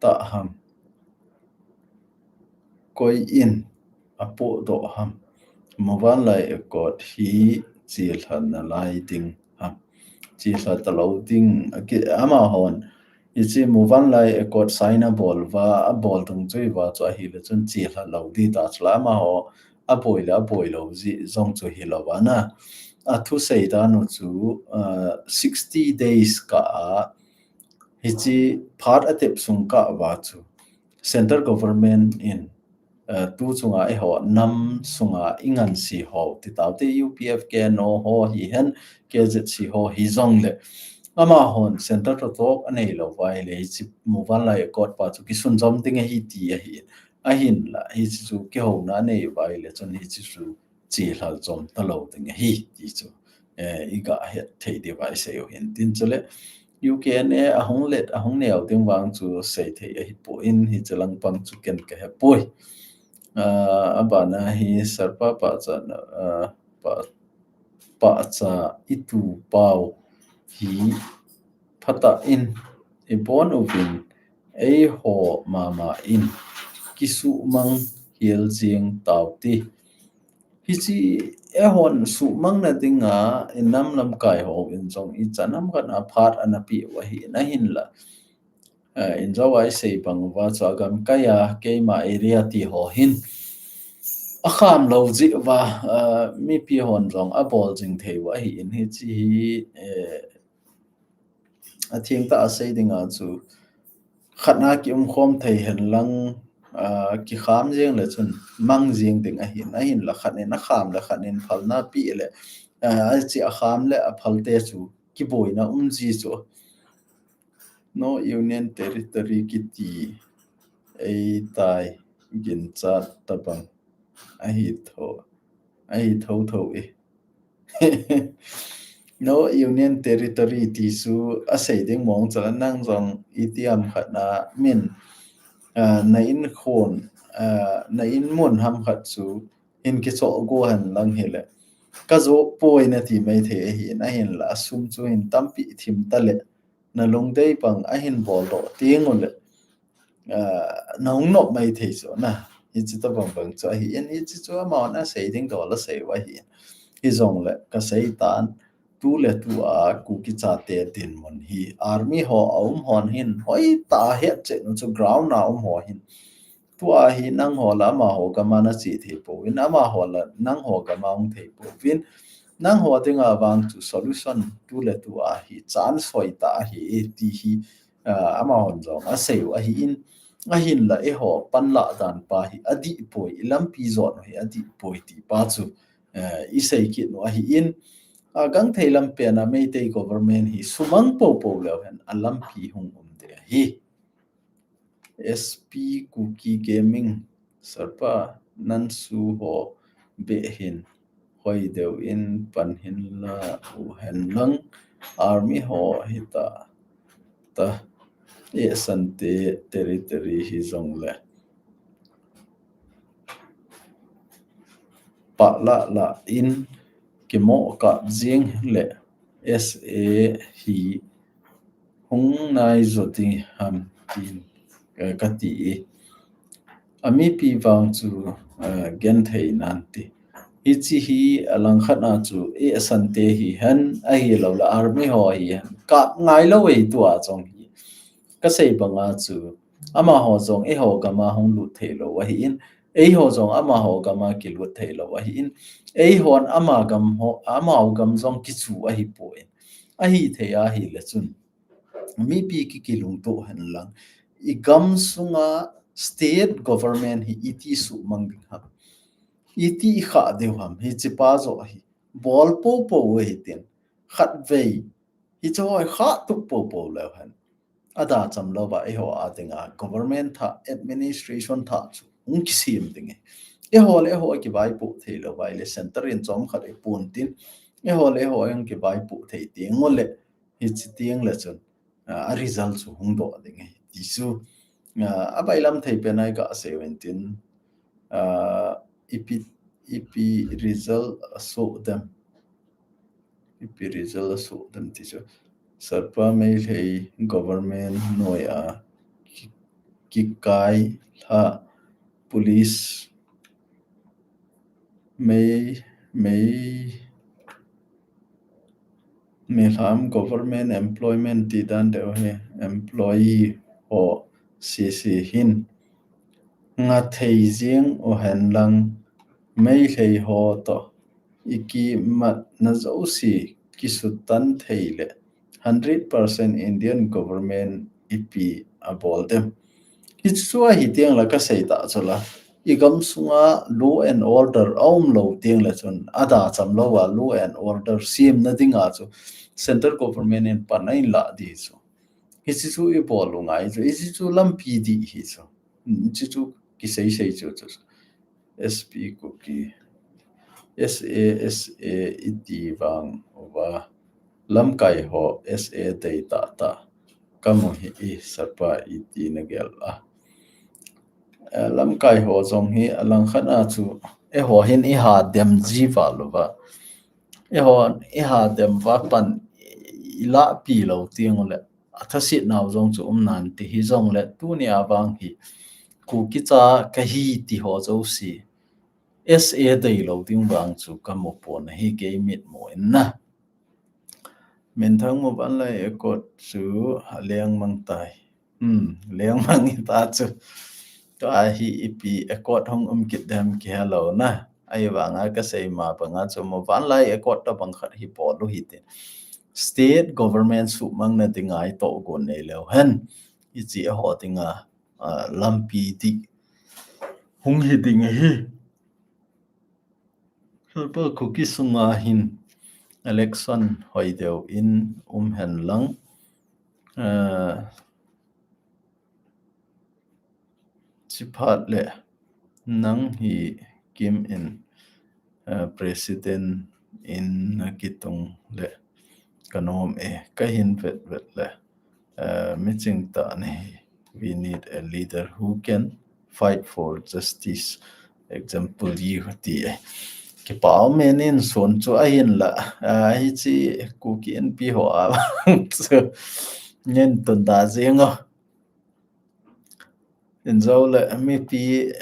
tah ham, koi in apohdoh ham, Movanlai Accord hi chelha nalai ding ham, chelha talou ding, aki, amahon hiche Movanlai Accord sign abol uva, abol dungjuiya chu ahile chun chelha lou ding tah chu la, amaho aboi le aboi lou jeh jong chu hilou ana. Athusei dan u chu, uh, sixty days kah a, hiche phat atep sung kah uva chu central government in, uh, tuchunga eiho nam sunga inganse ho, ti taute U P F K N O ho hihen, K Z C ho hijongle, amahon central toh toh anei lou uva ahile, hiche Movanlai Accord pa chu kisunjom ding ahi ti ahi. Ahinla, hiche chu kihouna anei uva ahile chun hiche chu chelha jom talou ding ahi ti chu, eh, iga het thei diuva isei u hin tin chule, U K N A ahung let, ahung neo ding vang chu seithei ahipoi, hiche langpang chu ken kahepoi. Ah, abana hi Sarpa pahcha, ah, pa, pahcha itu pau hi phatah in ibon uvin, eiho mama in kisuhmang hel jeng taute. Hiche eihon suhmangna dinga inam lamkai hon jong ichan ham khat a phat ana peh u ahin, ahinla, eh, injou a isei bang uva chu agamkai a keima area ti ho hin akham lou jeh uva, eh, mipi hon jong abol jing thei u ahin, hiche hi, eh, atheng tah a sei dinga chu khatna kiumkhom thei henlang, ah, kikham jeng le chun mang jeng ding ahin, ahinla khat in akham le khat in phalna peh le, ah, hiche akham le aphal te chu kiboina um ji chu. No Union Territory kiti eitai ginchat tabang ahi tho, ahi tho tho e. No Union Territory ti chu asei ding mong chu la, nang jong itiham khat na min, ah, na inkhon, ah, na inmun ham khat chu hin kichoh go henlang hile, kajoh poi nati mai thei ahin, ahinla asum chu hin tampi thim tale, na lungdei bang ahin boldoh teng ule, ah, nahung nop mai thei chu na. Hiche tabang bang chu ahin, hiche chu amahon asei ding dol asei u ahin. Hijongle kasei tan, tuletua Kuki chate dinmun hi army ho aum hon hin hoitah a hetchet u chu ground a um ho hin, tua hi nangho le amaho gam a nache thei pouvin, amaho le nangho gam a hung thei pouvin, nangho dinga vang chu solution tuletua hi chance hoitah ahi ti hi, ah, amahon jong asei u ahin, ahinla eiho panlah dan pa hi adih poi, ilampi jon u hi adih poi ti pa chu, eh, isei kit u ahin, agangthei lampen a Meitei government hi sumang poupou leu hen alampi hung um ding ahi. S P Kuki Gaming, Sarpa, nan su ho beh hin, hoi deu in pan hin la u henlang, army ho hita, ta, e sante territory hijongle pahlah lah in kimoh kap jeng le S A hi hung nai jo ding ham tin, eh, kati e. Amipi vang chu, eh, genthei nante. Hichi hi alangkhat a chu, eh, Sante hihen, ahilou le army ho hihen, kap ngailou ei tua jong hi. Kasei banga chu, amaho jong eiho gam a hung lut theilou ahin, eiho jong amaho gam a kilut theilou ahin, eihon ama gam ho, amau gam jong kichu ahipoi. Ahithei ahile chun, mipi ki, kilungtoh hen lang, i gam sunga state government hi iti suhmang ding ham, iti khah diu ham, hichi pa joh hi bol popo u hitin, khatvei hiche ho khah tup popo leu hen, ada cham louva eiho a dinga government thah, administration thah chu hung kisem ding e. Eiho le eiho kivaipoh theilou va ahile, center in chomkhat ipon tin, eiho le eiho hung kivaipoh thei teng ule, hichi teng le chun, ah, a result chu hung doh ding e, ti chu, ah, abailam thei pen a iga sei uvin tin, ah, ipi, ipi result asoh dem, ipi result asoh dem ti chu, Sarpa Meitei government noi a ki, kikai lha police Mei, Mei, Meilham government employment ti dan deuh hi employee ho sese hin ngathei jeng uhen lang, Meitei ho toh ikimatna jouse kisutan thei le hundred percent Indian government ipi abol dem. Hichu ahi teng le kasei ta chu la, i gam sunga law and order aum lou teng le chun, ada cham louva law and order semna dinga chu central government in pan ahin lah di chu. Hichi chu ibol u ngai chu, hichi chu lampi dih hi chu. Hichi chu kisei sei chu chu. S P Kuki, S A, S A iti vang uva, lamkai ho S A dei tah tah kamu hi, i Sarpa iti nagel a. Eh, lamkai ho jong hi alangkhat a chu eiho hin iha dem ji val uva, eiho iha dem uva pan ilah pi lou teng ule, athasetnau jong chu um nan ti, hijongle tuni a vang hi Kuki cha kahi ti ho jouse S A dei lou ding vang chu kamu pon ahi, kei mitmu in na. Minthang Muvanlai Accord chu alengmang tai. Hmm, lengmang hita chu. Tua hi ipi accord hung um kit dem kihelou na. Ahivanga kasei ma banga chu Muvanlai Accord tobang khat hi bol u hitin, state government suhmangna dinga itoh gon nei leu hen, hichi eiho dinga, ah, lampi dih hung hi ding ahi. Sarpa Kuki sunga hin election hoi deu in um hen lang, ah, chiphat le nang hi kim in, ah, president in nakitung le kanom e, kahin vet vet le, ah, miching tah nahi. We need a leader who can fight for justice. Example, you ti e. Kipa um e, nin sun chu ahin la, ah, hichi Kuki Inpi ho a chu ngen tun da jeng o. Injo le mipi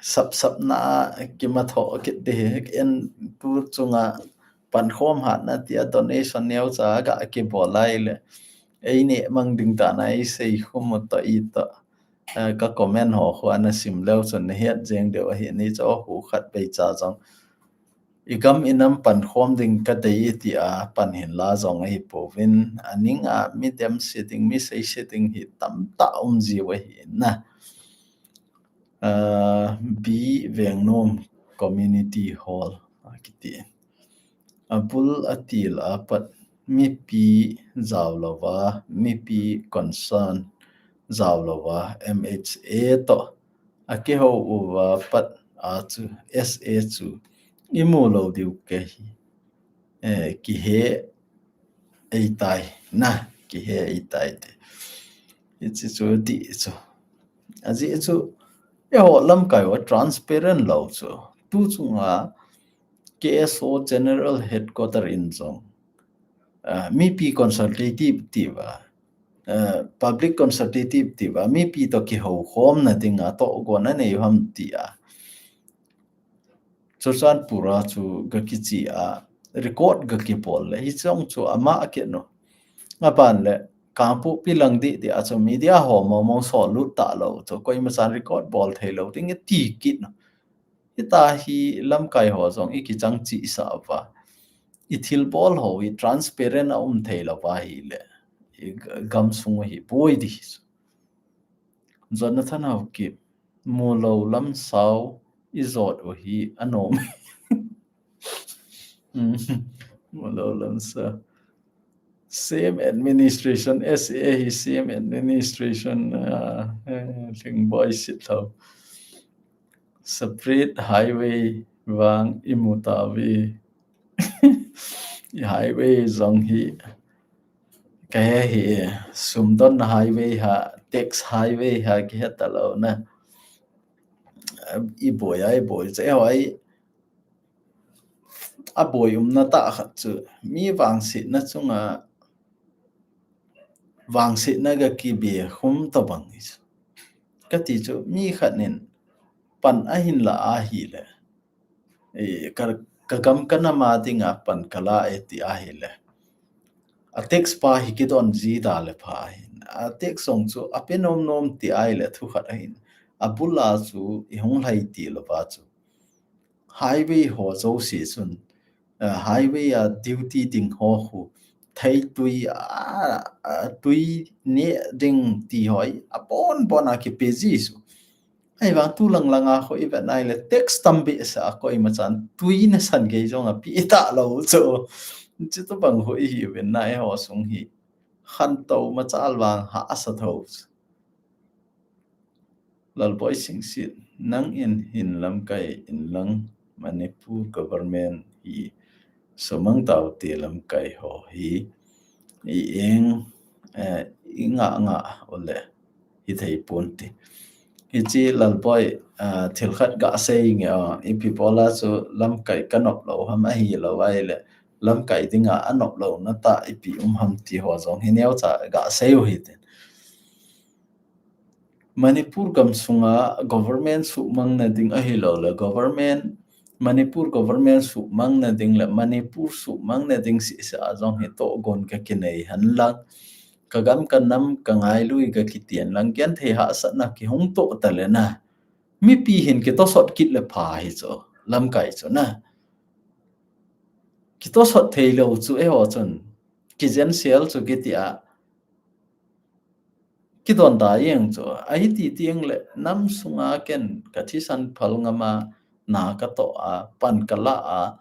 sap sap na kimatho kit di hi, en tu chunga pankhom hatna tia donation neocha ga kibol lai le, eini mang ding tah na isei khum u toh itoh, eh, ka comment ho khu ana sim leu chun nahet jeng deu ahi, ni chu khu khat vei cha jong i gam i nam pankhom ding kadei tia pan hin la jong ahi pouvin, aning a mi dem se ding, mi sei se ding hi tamtah um jiu ahi na. Ah, B Vengnom Community Hall akiti. Abul atil apat mipi jao louva, mipi concern jao louva, M H A toh akihou uva pat a chu S A chu imu lou diu kahi. Eh, kihe eitai na, kihe eitai te. Hichi chu ti chu. Ajeh chu eiho lamkai ho transparent lou chu. Tu chunga K S O General Headquarter in jong, ah, mipi consultative tiva, ah, public consultative tiva, mipi toh kihoukhomna dinga tohgon anei u ham tia Churachandpur a chu ga kichi a record ga kibol le, hiche jong chu ama a kit nu. Aban le, Kangpokpi lang didi a chu media ho mong mong sol lut talou chu, koima chan record bol thei lou ding e ti kit nu. Hita hi lamkai ho jong i kichang chi sa va. I thil bol ho i transparent a um thei lou va hi le, i g-, gam sung hi boi di. Jonathan Haokip, mulou lam sao i jot u hi anom. Mm, mulou lam sao. Same administration, S A hi same administration, uh, eh, Lhingboi Sitlhou. Separate highway vang i mu tauve. I highway jong hi, ka he hi, sum don highway ha, tax highway ha, ki he talou na. I boi a, i boi, che ho ai, a boi umna tah khat chu, mi vangsetna chunga, vangsetna ga kibe khum tobang hi chu. Ka ti chu, mi khat nin pan ahin la ahi le, eh, ka, ka gam ka nam a dinga pan ka la e ti ahi le, a tax pa hi kidon ji da le pha ahin. A tax jong chu a pe nom nom ti ahi le thu khat ahin. A bul a chu i hung lhai ti lou va chu, highway ho jouse chun, uh, highway a duty ding ho khu, thei tui a, a tui ne ding ti ho hi, a bon bon a kipe ji chu. Ahivang tu lang lang a khu i vet nai le tax tam behseh a koima chan tui na san gei jong a pe talou chu. Chutobang khu i hi ven nai ho sung hi. Khantou machal vang hahsa tho chu. Lalboi Singsit, nang in hin lamkai in lang Manipur government hi sumang tau te lamkai ho hi i eng, eh, i nga nga ole hi thei pon ti. Hichi Lalboi, ah, thil khat ga sei nge, ah, ipi bola chu lamkai ka nop lou ham ahi lou ai le lamkai dinga a nop louna tah ipi um ham ti ho jong hi neocha ga sei u hi tin. Manipur gam sunga government suhmang na ding ahi lou le, government, Manipur government suhmang na ding le, Manipur suhmang na ding sisa a jong hi tohgon ka kinei hen lang. Ka gam ka nam ka ngailui ka kiti hen lang, genthei hahsatna kihung toh ta le na. Mipi hin kitosot kit le pha hi chu, lamkai chu na. Kitosot thei lou chu eiho chun. Kijen sel chu kiti a. Kidon da jeng chu, ahi ti tieng le, nam sunga ken ka thisan phal ngam a, na ka toh a, pan ka la a,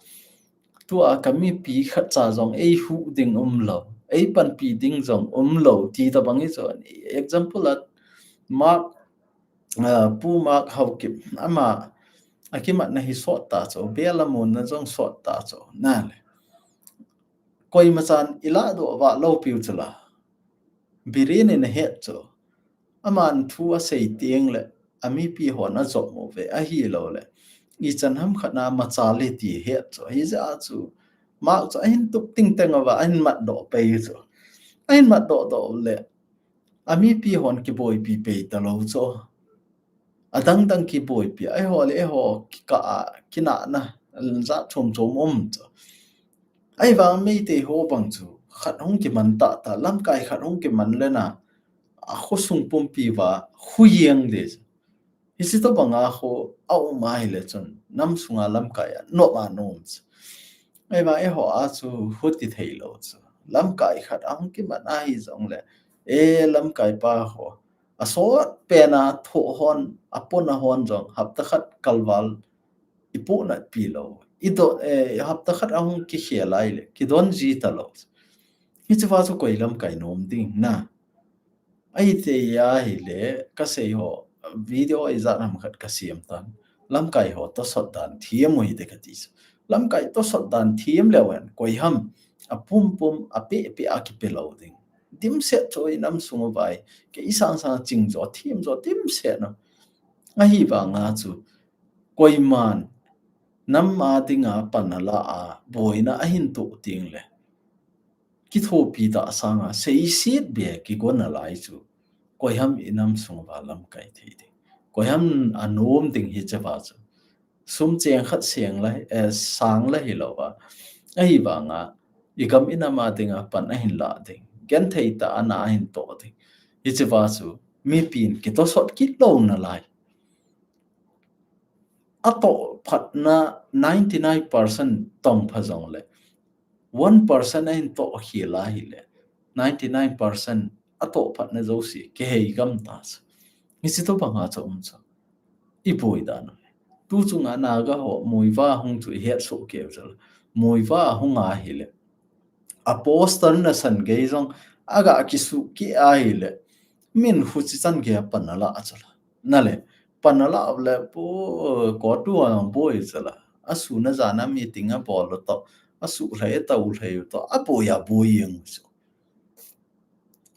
tua ka mipi khat cha jong ei huh ding um lou, ei panpi ding jong um lou, ti tobang hi chu. Example a, Mark, ah, Pu Mark Haokip, ama, a kimatna hi sot ta chu, bel a munna jong sot ta chu, na le. Koima chan i la doh vah lou piu chu la. Biren in a het chu. Aman thu a sei tieng le, a mipi hon a jop mo ve ahi lou le. I chan ham khat na machal le ti het chu. Hi ja chu. Mark chu ahin tup ting teng a va, ahin mat doh pei chu. Ahin mat doh doh le. A mipi hon kiboipi pei ta lou chu. A dang dang kiboipi, eiho le eiho kikah a, kinahna, jat chom chom um chu. Ahivang Meitei ho bang chu, khat hung kiman tah tah, lamkai khat hung kiman le na, a khosung pumpi va, khu jeng de chu. Hichi tobang a khu, a um ahi le chun, nam sunga lamkai a, nop a nom chu. Ahivang eiho a chu, huti thei lou chu. Lamkai khat a hung kiman ahi jong le, e lamkai pa ho, a sot pen a thoh hon, a pon a hon jong, hapta khat kalval i puhnat pi lou. I do, eh, hapta khat a hung kikhel lai le, kidon ji ta lou. Hichi va chu koi lamkai nom ding na. Ahi te ahi le, ka sei ho, video i jat ham khat ka siam tan. Lamkai ho, tosot dan thiam u hi te ka ti chu. Lamkai tosot dan thiam leu hen, koi ham, a pum pum, a pe pe a kipe lou ding. Dimset chu i nam sung u vai, ke i sang sang ching jo, thiam jo, dimset na. Ahivang a chu, koiman, nam a dinga pan a la a, boina ahin tuh ting le. Kithopi ta sanga, seiset be kigon a lai chu. Koi ham i nam sung va lamkai thei ding. Koi ham a nom ding hichi va chu. Sum cheng khat seng la, eh, sang la hilou va. Ahivanga, i gam i nam a dinga pan ahin la ding. Genthei tah a na ahin toh ding. Hiche va chu, mipin kitosot kit lou nalai. Atoh phatna ninety-nine percent tong pha jongle, one percent ahin toh khel a hile, ninety-nine percent atoh phatna jouse kihei gam ta chu. Hiche tobanga chu um chu. I boi dan u. Tu chunga Naga ho Muivah hung chu i het soh keu chu. Muivah hung a hile, a poster nasan gei jong aga kisuh kit a hile, min huchi chan gei a pan ala chu la. Nale, pan ala le po, ko tu a boi chu la. A sun a jan a meeting a bol u toh, a suh lhai, a tao lhai u toh, a boi a boi jeng u chu.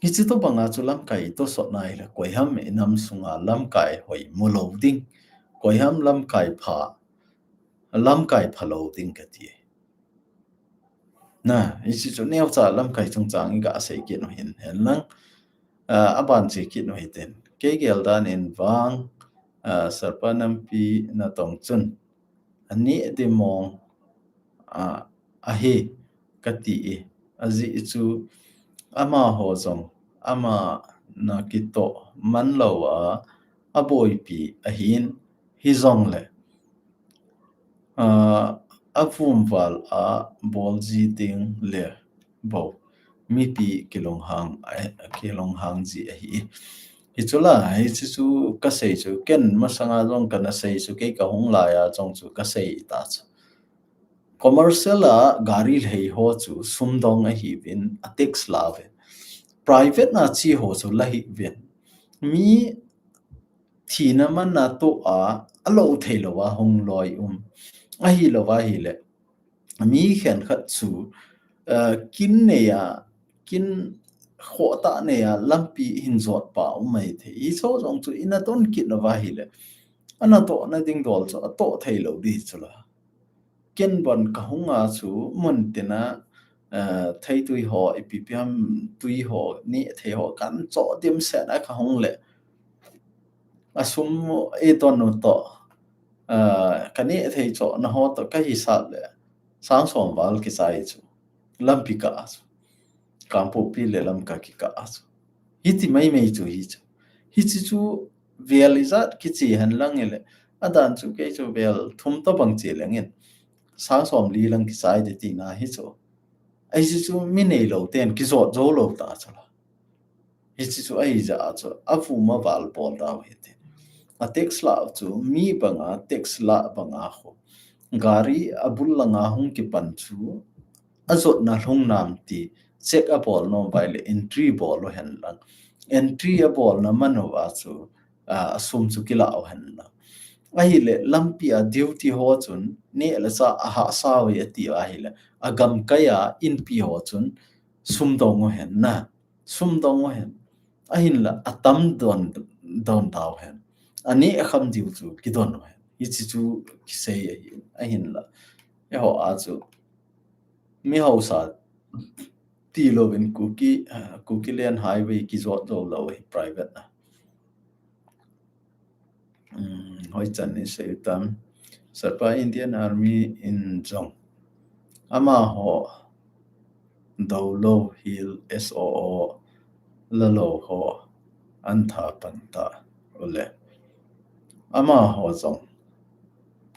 Hiche tobanga chu lamkai tosot na hile, koiham i nam sunga lamkai hoi mu lou ding, koiham lamkai pha, lamkai pha lou ding kati. Na, hiche chu neocha lamkai chungchang i ga sei kit u hin hen lang, ah, aban che kit u hitin. Kei gel dan in vang, ah, Sir Pa Nampi natong chun, ani di mong, ah, ahi kati e. Ajeh chu amaho jong, ama na kitoh man lou a, aboipi ahin, hijongle, ah, avumval a bol ji ding le bou mipi kilunghang, eh, kilunghang ji ahi. Hichu la, hichu chu kasei chu, ken masanga jong kana sei chu, kei kahung lai a jong chu kasei ta chu. Commercial a gari lhai ho chu sumdong ahiuvin, a tax la uvin. Private na che ho chu la hiuvin. Mi thina man na toh a, alou thei lou a hung loi um. Ahilou va hile, mi khenkhat chu, eh, kin nei a, kin khoh tah nei a, lampi hin jot pa um mai thei. Hicho jong chu i na ton kit lou va hile, ana toh na ding dol chu atoh thei lou di chu la. Ken bon kahung a chu mun tin a, eh, theitui ho, ipi ipi ham tui ho, nehthei ho, kan choh dimset a kahung le, a sum i don u toh, eh, ka nehthei chohna ho toh kahisap le, sang som val kichai chu, lampi kah a chu. Kangpokpi le Lamka kikah a chu. Hiti maimai chu hi chu. Hiche chu vel ijat kiche hen lang ile, adan chu kei chu vel thum tobang che leng in, sang som li lang kichai di tina hi chu. Hiche chu mi neilou ten kijot jou lou ta chu la. Hiche chu ahijeh a chu, avum aval bol dau hite. A tax la chu, mi banga, tax la banga ho. Gari abul langa hung kipan chu, ajotna lhung nam ti, check abol nom vai le, entry bol u hen lang. Entry abolna man uva chu, ah, asum chu kila u hen lang. Ahile, lampi a duty ho chun, neh le chah ahahsa uve ati uva ahile, agamkai a inpi ho chun, sumdong u hen na. Sumdong u hen. Ahinla, atam don, don dau hen. Aneh akham diu chu, kidon u hen. Hiche chu, kisei ahi, ahinla. Eiho a chu, mi hausa, tilouvin Kuki, ah, Kuki Land Highway kijot jou lou hi private a. Hmm, hoi chan ni sei tam. Sir Pa Indian Army in jong. Amaho doulou hil S O O lalou ho an tha pan ta ule. Amaho jong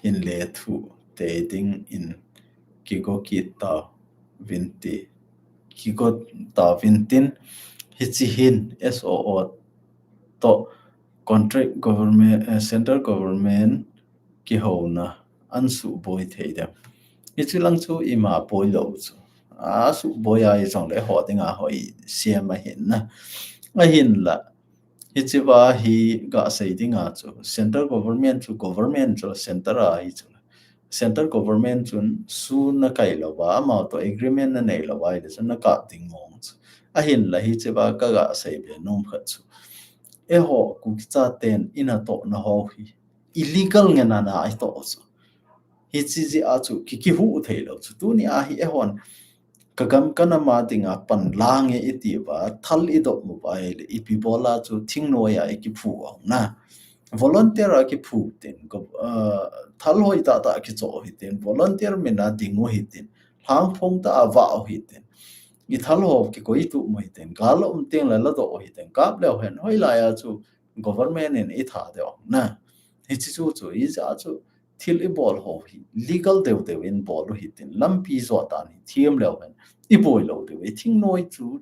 hin le thu te ding in kigo kit tauvin ti. Kigo tauvin tin hiche hin S O O toh contract government, eh, central government kihouna an suboi thei dem. Hiche lang chu ima boi lou chu. Asuboi a hijongle ho dinga hoi siam ahin na. Ahinla. Hiche va hi ga sei dinga chu. Central government chu government chu center a hi chu. Central government chun su na kai lou va, amau toh agreement na nei lou va, ile chu na kap ding mong chu. Ahinla hiche va ka ga sei be nom khat chu. Eiho Kuki chaten ina tohna ho hi illegal ngen a na i toh chu. Hiche jeh a chu ki, kihu thei lou chu. Tuni a hi eihon ka gam ka nam a dinga pan lang e i ti uva, thal i dop mu uva ile, ipi bol a chu thingnoiya i kiphu u na. volunteer a kiphu tin, ko-, ah, thal hoi tah tah kichoh u hitin, volunteer min a ding u hitin, lhangphong tah a vah u hitin, i thal ho kikoi tup u hitin, gal a um teng le ladoh u hitin, kap leu hen, hoilai a chu government in i tha deuh na. Hichi chu chu, hijeh a chu thil i bol ho hi legal deuh deuh in bol u hitin, lampi jot dan hi thiam leu hen, i boi lou deuh, i thingnoi chu,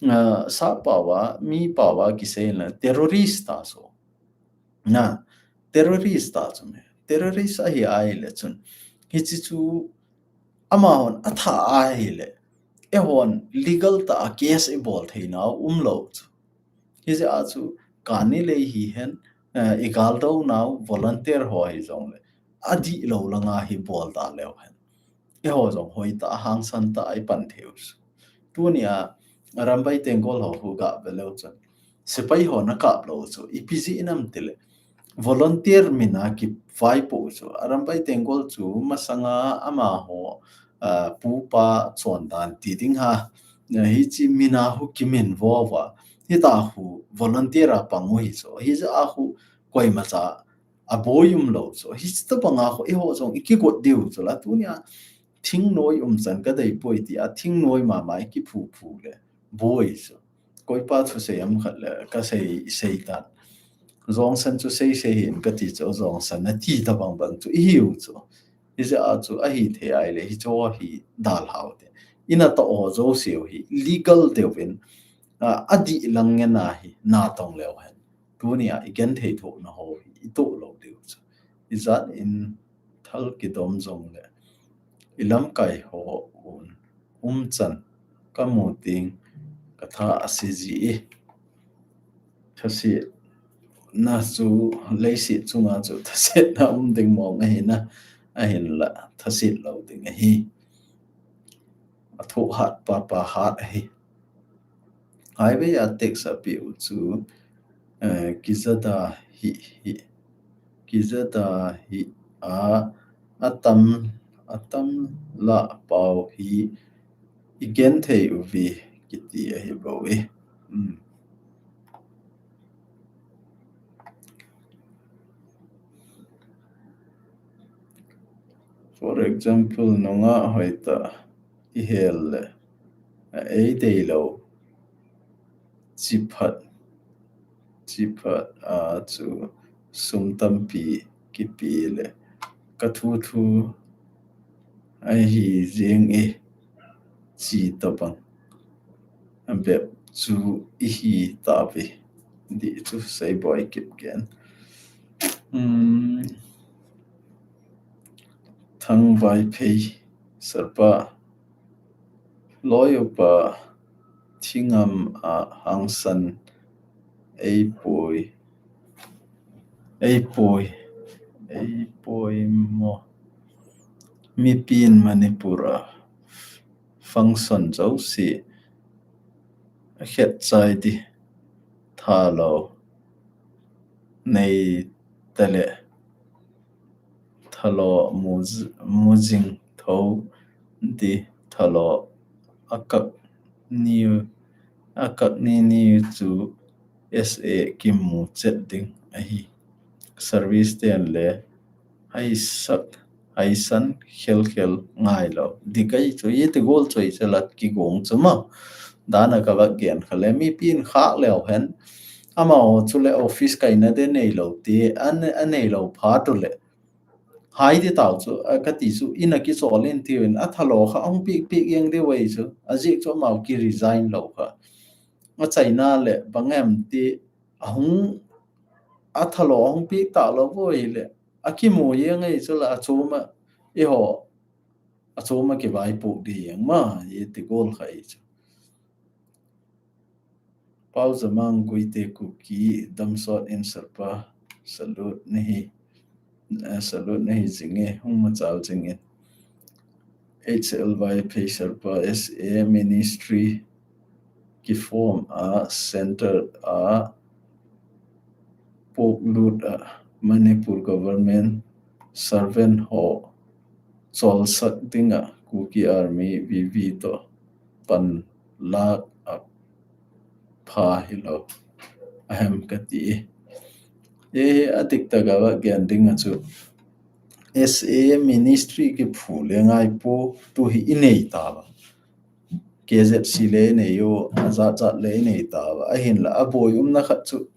ah, sap pao a, mi pao a kisei le terrorist ta chu. Na, terrorist ta chu me. Terrorist ahi ahile chun, hichi chu amahon atha ahile, eihon legal tah a case i bol theinau um lou chu. Hijeh a chu kani lei hihen, eh, i galdou nau volunteer ho hijongle, adih lou langa hi bol da leu hen, eiho jong hoitah a hangsan tah a i pan thei u chu. Tunia Arambai Tenggol ho khu gah ve leu chun, sepai ho na kap lou chu ipi jeh ham itile, volunteer min a kivaipoh u chu. Arambai Tenggol chu masanga amaho, ah, pupa chondan ti ding ham, hichi min a khu kiminvo uva, hitia khu volunteer a pang u hi chu, hijeh a khu koimacha aboi um lou chu. Hichi tobang a khu eiho jong i kigot diu chu la, tunia thingnoi um chan kadei poi tia thingnoi mama i kiphu phu le boi chu. Koipa thusei ham khat le kasei, sei tan. Jongsan chu sei sei hih in kati chu, jongsan nati tobang bang chu ihiu chu. Hijeh a chu ahithei ahile hicheho hi dalhau te. I natoh ho jouse u hi legal deuh in, ah, adih lang ngen a hi natong leu hen, tunia i genthei thohna ho hi i toh lou diu chu. Ijat in thal kidom jongle, i lamkai ho un umchan kamu teng katha ase ji e. Thasetna chu leiset chunga chu thasetna um ding mong ahi na, ahinla thaset lou ding ahi. Athoh hat papa hat ahi. Highway a text apeh u chu, eh, kijada hih hih, kijada hih a, atam, atam lah pao hi i genthei uve kiti ahi bou e. Hmm. For example, nungah hoitah i hel le, a eidei lou, chiphat, chiphat a chu sum tampi kipe le, kathuthu ahi jeng e, chi tobang bep chu ihi tauve. Dih chu Seiboi Kipgen. Hmm. Thangvaiphei, Sir pa, loi upa, thingam a hangsan eipoi, eipoi, eipoi mo. Mipin Manipur a function jouse akhetchai di, thalou nei tale, thalou mu, mujing thou di, thalou akak ni, akak ni ni chu S A kimu chet ding ahi. Service ten le haisak, haisan khel khel ngailou. Dikai chu, iti gol chu, iche lat kigong chu ma. Dana kavah gen kha le, mipin khah leu hen, amaho chu le office kaina de neilou ti, an, aneilou phat u le. Hai ti tau chu, a, kati chu, ina kichol in tiu in, athalou kha, ahung pik pik jeng diu ahi chu, ajeh chu amau ki resign lou kha. Achaina le, bang em ti, ahung, athalou ahung pik talou u ahile, akimu jeng ahi chu la, achom a, eiho, achom a kivaipoh di jeng ma, iti gol kha ahi chu. Pau Zamang Guite Kuki, damsot in Sir pa, salute nahi, eh, salute nahi jing e, hung machal jing in. H L Y Phei Sir pa, S A ministry kiform a, center a, poklut a, Manipur government servant ho cholsak dinga Kuki Army V V to panlak a pha hilou ahem kati. Ye hi adik taka va gen ding a chu S A ministry kiphu le ngai po tu hi i nei ta va. K Z C le i nei u, a zat zat le i nei ta va. Ahin la a boi umna khat chu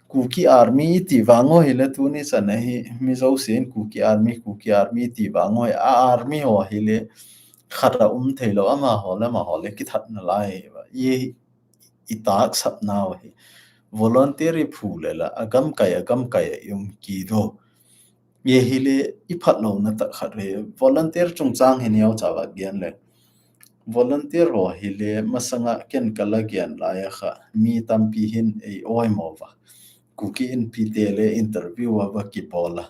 Kuki Army i ti vang ho hi le tuni chan a hi mi zo sin Kuki Army, Kuki Army i ti vang ho hi a army ho hi le khat a um thei lo ama ho le ama ho le kithat na lai va. Ye i tak sap nau hi. Voluntary phu le la, a gamkai, a gamkai a i um ki do. Ye hi le i phat lo na tak khat re. Volunteer chungchang hi neo cha va gen le. Volunteer ho hi le masanga ken ka la gen lai a kha. Mi tampi hin ei oi mo va. Kuki Inpi te le interview a va ki bol a.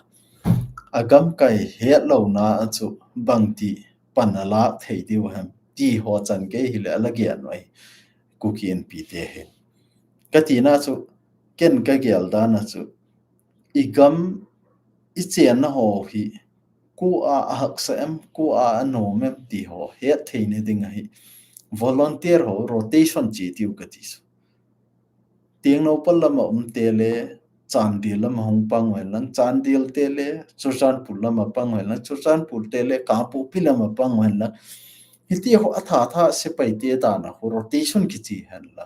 A gamkai het lo na a chu bang ti pan a lak thei diu hem. Ti ho chan kei hi le a la gen noi. Kuki Inpi te hin. Ka ti na chu, ken ka gel dan a chu, i gam, i chenna ho hi, ku a a haksa em, ku a a nom em ti ho, het thei ni ding a hi. Volunteer ho, rotation chi tiu ka ti chu. Tengnoupal lama um te le, Chandel lama hung pang ven lang, Chandel te le, Churachandpur lama pang ven lang, Churachandpur te le, Kangpokpi lama pang ven lang. Hiti ho a tha tha sepai te dan a ho rotation kichi hen la.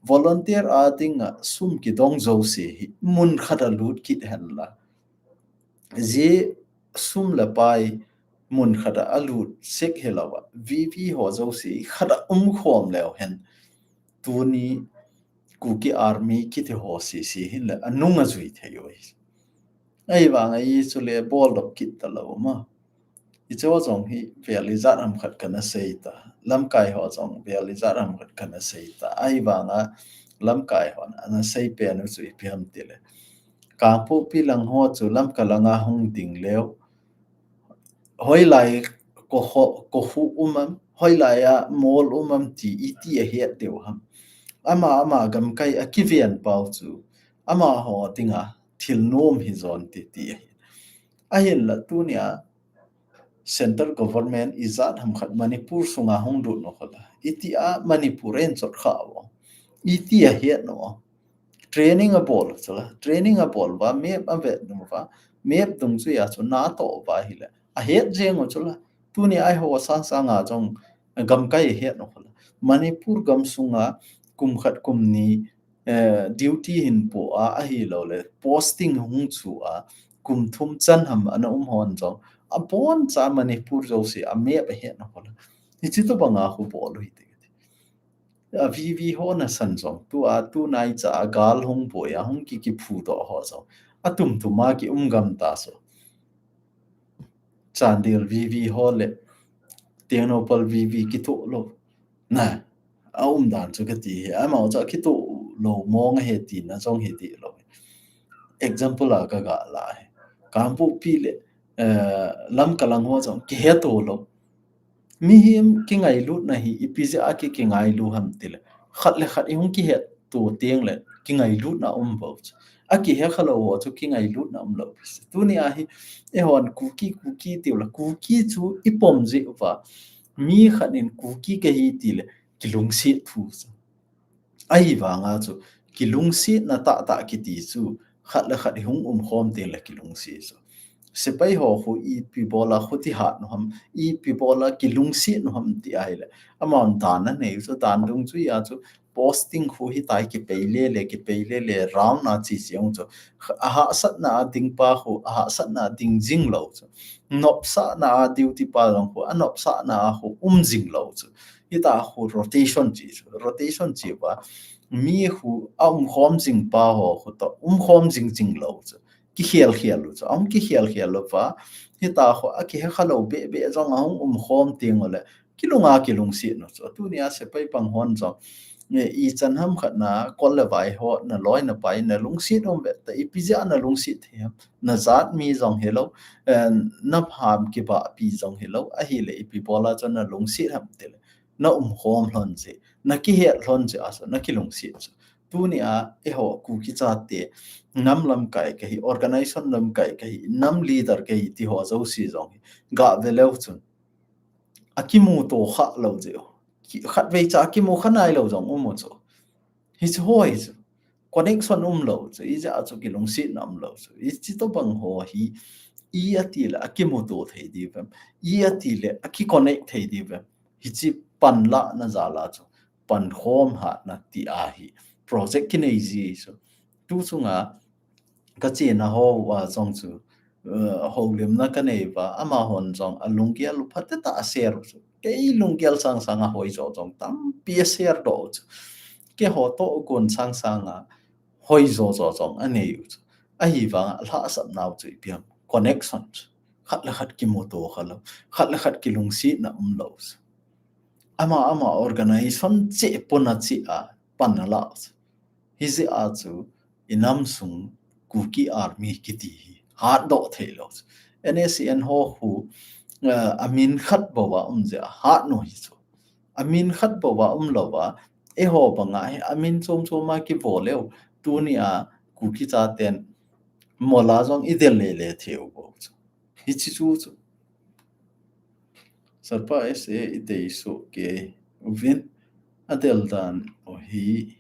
Volunteer a ding a sum kidong zo se hi mun khat a lut kit hen la. Zi sum le pai mun khat a lut sek he lo va. V V ho zo se khat a um khom leo hen. Tuni Kuki Army kiti ho se se hin le a nung a zui thei oi. Ei vang a i chu le bol dok kit ta lo ma. I chu zong hi vel i zat ham khat ka na sei ta. Lamkai ho zong vel i zat ham khat ka na sei ta. Ei vang a lamkai ho na sei pen u chu i pi ham ti le. Kangpokpi lang ho chu Lamka lang a hung ding leo. Hoi lai ko ho, ko hu um am, hoi lai a mol um am ti i ti a het deu ham. Ama, ama gamkai a kiven pau chu. Ama ho ding a thil nom hi zon ti ti a hi. Ahin la tuni a central government i zat ham khat Manipur sunga hung lut no khala. I ti a Manipur en chot kha vo. I ti a het no. Training a bol chu la. Training a bol va map a vet no va. Map dung chu ya chu na to va hi le. A het jeng chu la. Tuni a ho sang sang a jong gamkai het no khala. Manipur gam sunga kum khat kum ni eh, duty hin po a, ahi lo le, posting hung chu a, kum thum chan ham ana um hon jong, a bon cha Manipur zo se, a map a het na ho la. Hi chi to banga khu bol u hi te. A V V ho na san jong, tu a, tu nai cha a gal hung po ya, hung ki ki phu to ho jong. A tum tum a ki um gam ta so. Chandel V V ho le, Tengnoupal V V kitoh lo. Na, a um dan chu ka ti hi, amau chu kitoh lo mong he ti na jong hi ti lo. Example a ka ga la hi. Kangpokpi le, eh, Lamka lang ho jong kihe to lo. Mihem kingailutna hi ipi jeh a ki, kingailu ham ti le. Khat le khat i hung kihe to teng le, kingailutna um bo chu. A kihe kha lo ho chu kingailutna um lo. Tuni a hi, eihon Kuki, Kuki ti u la, Kuki chu i pom jeh uva. Mi khat in Kuki ka hi ti le, kilungset thu chu. Ahi vanga chu, kilungsetna tah tah kiti chu, khat le khat i hung um khom teng le kilungset chu. Sepai ho khu ipi bola khu ti hat nu ham, ipi bola kilungset nu ham ti ahi le. Amau dan a nei chu, dan dung chu ya chu, posting khu hi tai kipei le le, kipei le le, round a chi chiang chu. A hahsatna a ding pa khu, a hahsatna a ding jing lo chu. Nopsahna a duty pa jong khu, a nopsahna a khu um jing lo chu. Hita khu rotation chi chu. Rotation chi va, mi khu a um khom jing pa ho khu to, um khom jing jing lo chu. Kikhel khel lo chu. A um kikhel khel lo va, hita khu a kihe kha lo be be jong a hung um khom teng u le. Kilunga kilungset nu chu. Tuni a sepai pang hon jong. Nge i chan ham khat na, kol le vai ho, na loi na pai, na lungset um be ta, ipi jeh a na lungset thei ham. Na jat mi jong hi lo, eh, na pham kiba pi jong hi lo, ahi le ipi bola chu na lungset ham ti le. Na um khom lhon jeh, na kihet lhon jeh a chu, na kilungset chu. Tuni a, eiho Kuki chate, nam lamkai ka hi, organization lamkai ka hi, nam leader ka hi, ti ho jouse jong hi. Ga ve leu chun. A kimu to kha lo jeh u. Ki, khat vei cha a kimu kha nai lo jong um u chu. Hi chu hoi chu. Connection umlou chu, ijeh chu kilungsetna umlou chu. Hichi tobang ho hi, i ati le akimuto thei diu vem, i ati le aki connect thei diu vem. Hichi panlahna jal a chu, pankhom hatna ti ahi. Project kinei ji chu. Tu chunga, kachena hoa jong chu, eh, houlimna kanei uva, amahon jong alunggel u phatecha a share u chu. Kei lunggel sangsang a hoijo jong tampi a share doh u chu. Keiho toh kon sangsang a hoijo jo jong anei u chu. Ahivang a lhahsapnau chu ipi ham, connection chu. Khat le khat kimuto khalou, khat le khat kilungsetna umlou chu. Ama, ama organization cheh pon a cheh a pan ala u chu. Hijeh a chu inam sung Kuki Army kiti hi hatdoh theilou chu. N S C N ho khu, eh, amin khat bou a um jeh a hat u hi chu. Amin khat bou a umlou a, eiho banga hi amin chom chom a kivo leu, tunia Kuki chaten mol a jong idel lele thei u bou chu. Hichi chu chu. Sapa S A idei soh kei uvin, adel dan u hi.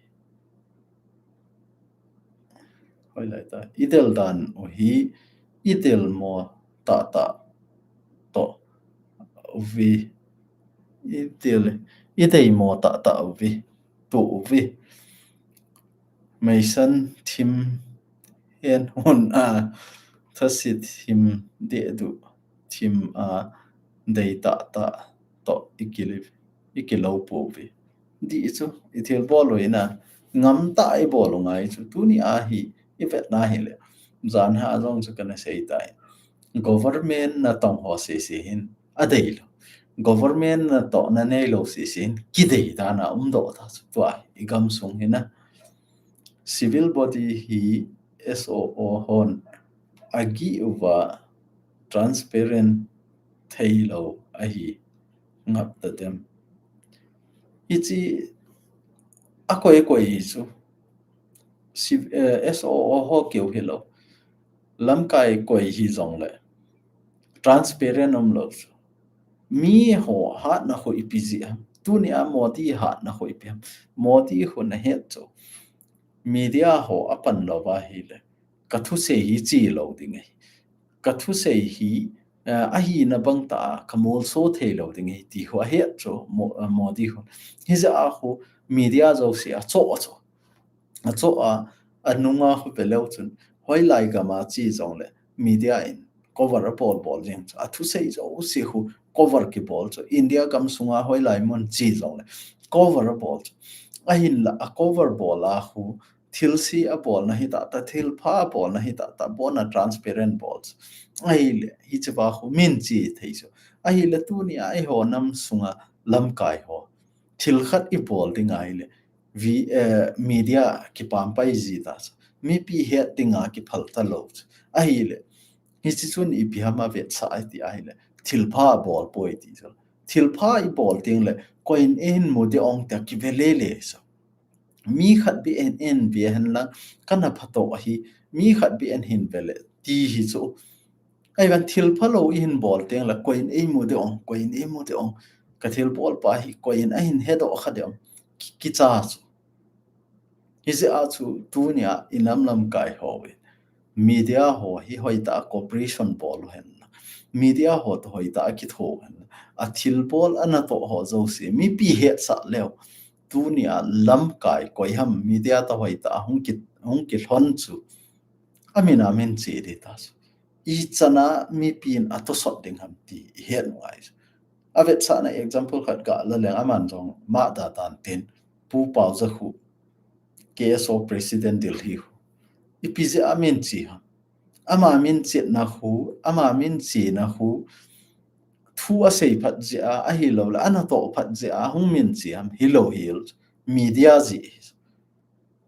Hoilai ta, idel dan u hi, idel mo tahtah toh uve. Idel, idei mo tahtah uve. Toh uve. Meisan thim hen hun a, thasit thim dehduh thim a, dei tahtah toh ikili, ikilou pouve. Di chu, ithilbol u ina, ngam tah a ibol u ngai chu, tunia hi, ivetna hile. Jan ha jong chu kana sei tai. Government natong ho sese hin, adeilou. Government natohna neilou sese hin, kidei dan a umdoh ta chu, tua, igam sung hina. Civil body hi S O O hon agih uva transparent theilou ahi ngap ta dem. Hichi akoi koi hi chu. Civ-, eh, S O O ho keu hilou. Lamkai koi hijongle. Transparent umlou chu. Miho hatna khu ipi jeh ham. Tunia Modi hatna khu ipi ham. Modi khu nahet chu. Media ho apan lou va hile, kathusei hi chelou ding ahi. Kathusei hi, eh, ahina bang tah a kamolso theilou ding ahi ti ho ahet chu Mo-, eh, Modi ho. Hijeh a khu media jouse achoh a chu. Achoh a, anunga khu veleu chun, hoilai gam a che jongle, media in cover abol bol jeng chu. Athusei jouse khu cover kibol chu. India gam sunga hoilai mun che jongle, cover abol chu. Ahinla, a cover bol a khu, thilse abolna hitahtah, thilpha abolna hitahtah, bona transparent bol chu. Ahile, hicheva khu min che thei chu. Ahile tunia eiho nam sunga lamkai ho. Thil khat ibol ding ahile, vi-, eh, media kipampai ji ta chu. Mipi het dinga kiphal talou chu. Ahile, hichi chun ipi ham avetsah iti ahile, thilpha abol poi ti chu. Thilpha ibol tengle, koiin eihin mu ding ong tia kive lele chu. Mi khat beh in, in ve hen lang, kana phatah ahi, mi khat beh in hin ve le, ti hi chu. Ahivang thilphalou ihin bol tengle, koiin eimu ding ong, koiin eimu ding ong. Ka thilbolpa hi, koiin ahin hedoh kha ding ong. Ki, kicha chu. Hijeh a chu, tunia inam lamkai ho in. Media ho hi hoitah a cooperation bol u hen. Media ho toh hoitah a kitho u hen. Athilbol anatoh ho jouse, mipi hetsah leu. Tunia lamkai koi ham media toh hoitah a hung ki, hung kilhon chu. Amin amin che ding ta chu. Ichan a mipin atosot ding ham ti ihet u ngai chu. Avetsahna example khat gala leng aman jong ma da dan tin Pu Paojakhu K S O President Delhi khu. Ipi jeh a amin che ham. Ama min chetna khu, ama min chena khu, thu asei phat jeh a, ahilouleh, anatoh phat jeh a, hung min che ham, hilou hel. Media jeh.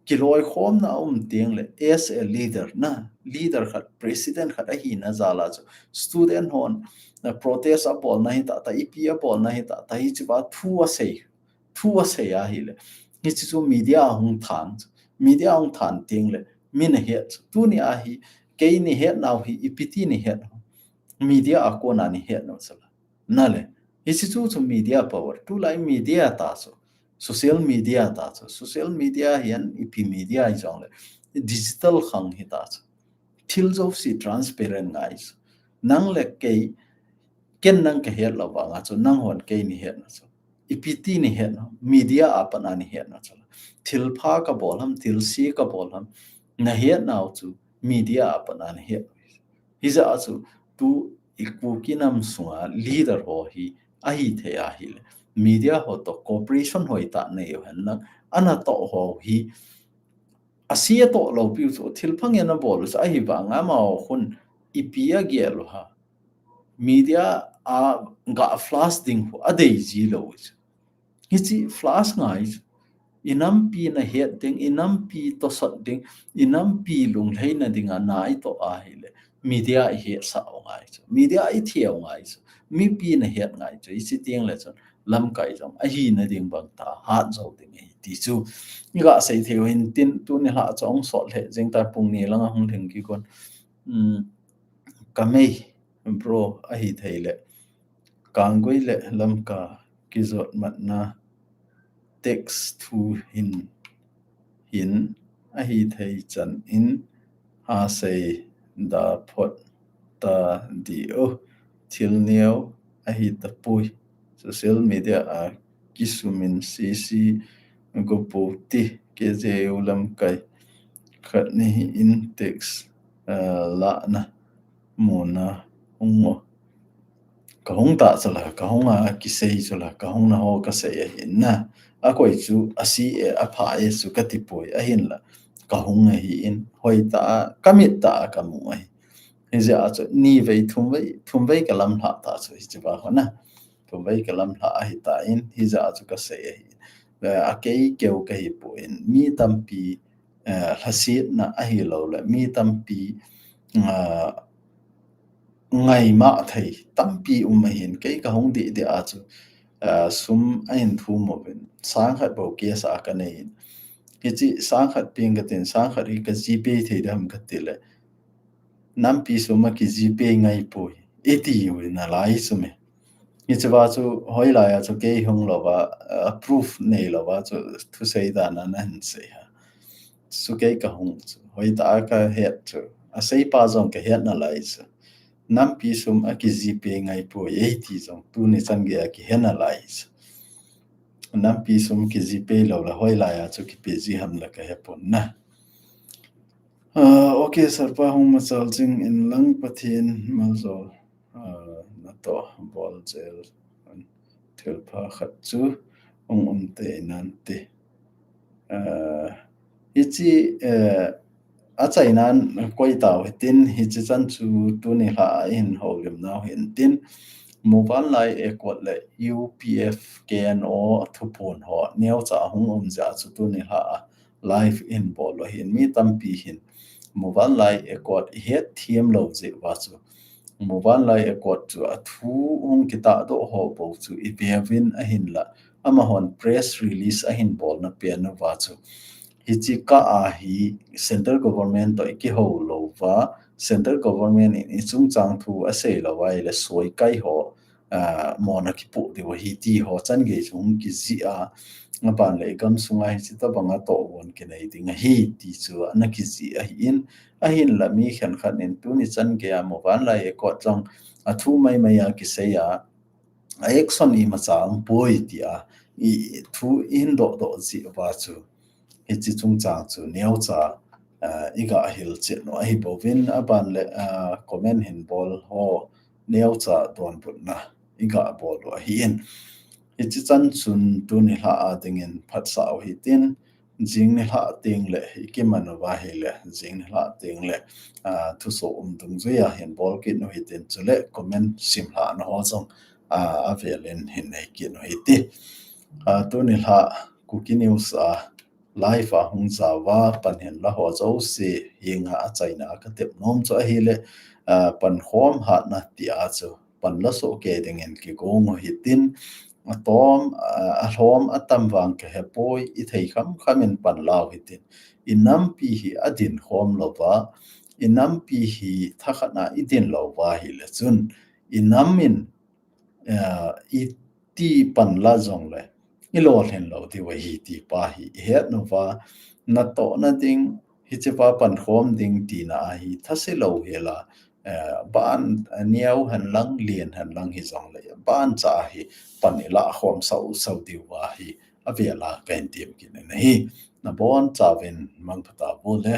Kiloikhomna aum tengle, as a leader na, leader khat, president khat ahina jal a chu, student hon, na protest abolna hitahtah, ipi abolna hitahtah, hicheva thu asei, thu asei ahile. Hichi chu media ahung than chu. Media ahung than tengle, min ahet chu. Tunia hi, kei nahet nau hi, ipi ti nahet u. Media a kona nahet nau chu la. Nale. Hichi chu chu media power. Tulai media ta chu. Social media ta chu. Social media hian ipi media hijongle digital khang hita chu. Thil jouse transparent ngai chu. Nang le kei, ken nang ka het lo vanga chu, nang hon kei ni hetna chu. Ipi ti ni hetna, media a pat a ni hetna chu. Thil pha ka bol ham, thil si ka bol ham, na hetnau chu media a pat a ni het. Hijeh a chu tu i Kuki nam sunga leader ho hi ahi thei ahile, media ho to cooperation hoi ta nei u hen lang, ana to ho hi a si a to lo piu chu thil phang ana bol u chu ahi vanga amau khun ipi a gel u ha. Media a ga flash ding hu a dei ji lo u chu. Hichi flash ngai chu. I nampi na het ding, i nampi to sot ding, i nampi lunglheina dinga na i to ahile, media i hetsah u ngai chu. Media i thiau ngai chu. Mipi na het ngai chu. Hichi tiang le chun lamkai jong ahi na ding bang ta, hat jo ding ahi ti chu. I ga sei thei u hin tin, tuni lha chu ong sot lheh jing ta pung ni langa hung lhing ki kon. Um, ka mei, bro, ahi thei le. Kanggui le Lamka kijot matna text thu hin, hin ahi thei chan in ha sei da phot ta di o. Thil neo ahi tapui. Social media a kisumin sisi gopu ti K J U lamkai khat ni hi in text, ah, lahna muna hung o. Ka hung ta chu la, ka hung a kisei chu la, ka hung na ho ka sei ahi na. A koi chu a si e, a pha e chu ka ti poi ahin la. Ka hung ahi in, hoi ta, ka mit ta ka mu ahi. Hijeh a chu ni vei, thum vei, thum vei ka lam hla ta chu hichi va ho na. Thum vei ka lam hla ahi ta in, hijeh a chu ka sei ahi. Eh, a kei keu ka hi poi in, mi tampi, eh, lhasetna ahi lo le, mi tampi, ah, ngaima thei tampi um ahin, kei ka hung di di a chu, ah, sum a in thum uvin, sang khat bou case a ka nei in. Hichi sang khat ping ka tin, sang khat hi ka GPay thei dam ka ti le. Nampi sum a ki GPay ngai poi. I ti u in a lai chu me. Hichi va chu hoi lai a chu kei hung lo va, ah, proof nei lo va chu thusei dan a na hin sei ha. Chu kei ka hung chu. Hoi ta ka het chu. A sei pa jong ka het na lai chu. Nampi sum a ki GPay ngai poi. Ei ti jong tuni chan gei a ki he na lai chu. Nampi sum ki GPay lo la hoi lai a chu ki pe ji ham la ka he pon na. Ah, okay, Sarpa hung machal jing in lang Pathen maljawl, ah, na to bol jel thil pha khat chu hung um te nan ti. Ah, hichi, eh, a chainan koi tau hitin hichi chan chu tuni lha a hin houlim nau hintin Muvanlai Accord le U P F K N O thupun ho neocha hung um jeh chu tuni lha a live in bol u ahin mi tampi hin Muvanlai Accord i het thiam lo jeh va chu Muvanlai Accord chu a thu hung kitah doh ho bou chu i ve uvin ahin la amahon press release ahin bol na pen u va chu hichi ka a hi central government to i kiho lo va central government in i chungchang thu a sei lo va i le soi kai ho ah, mawna kipuh deuh ahi ti ho chan gei chu hung kijih a, a ban le i gam sunga hichi tabanga tohgon kinei ding ahi ti chu ana kijih ahi in, ahin la mi khenkhat in tuni chan gei a Muvanlai Accord jong a thu mai mai a kisei a, a action imacha um poi ti a, i thu i hin doh doh jeh va chu. Hichi chungchang chu neocha, ah, i ga hil chet u ahi bouvin a ban le, ah, comment hin bol ho neocha donbutna i ga bol u ahi in. Hichi chan chun tuni lha a dingin phatsah u hitin, jing ni lha teng le i kiman u va hi le, jing ni lha teng le, ah, thuso um dungjui a hin bol kit u hitin chule comment sim lha na ho jong, ah, a vel in hin nei kit u hiti. Ah, tuni lha Kuki News a live a hung jao va pan hin la ho jouse hinga a chaina a ka tep nom chu ahi le, ah, pan khom hatna ti a chu pan la soh kei dingin kigong u hitin a tom, ah, a hlom a tam vang ka he poi i thei kham kham in pan la u hitin i nampi hi a din khom lo va i nampi hi thakhat na i din lo va hi le chun i nam in ah, i ti pan la jong le, ilolhin lou diu ahi ti pa hi ihet uva, natohna ding, hiche pa pankhom ding tina ahi, thase louhel a, eh, ban, eh, neo henlang, lien henlang hijongle, ban cha hi pan ilah khom sau sau diu ahi, avel a kahin tem kit in ahi. Nabon chauvin mangpha tauve.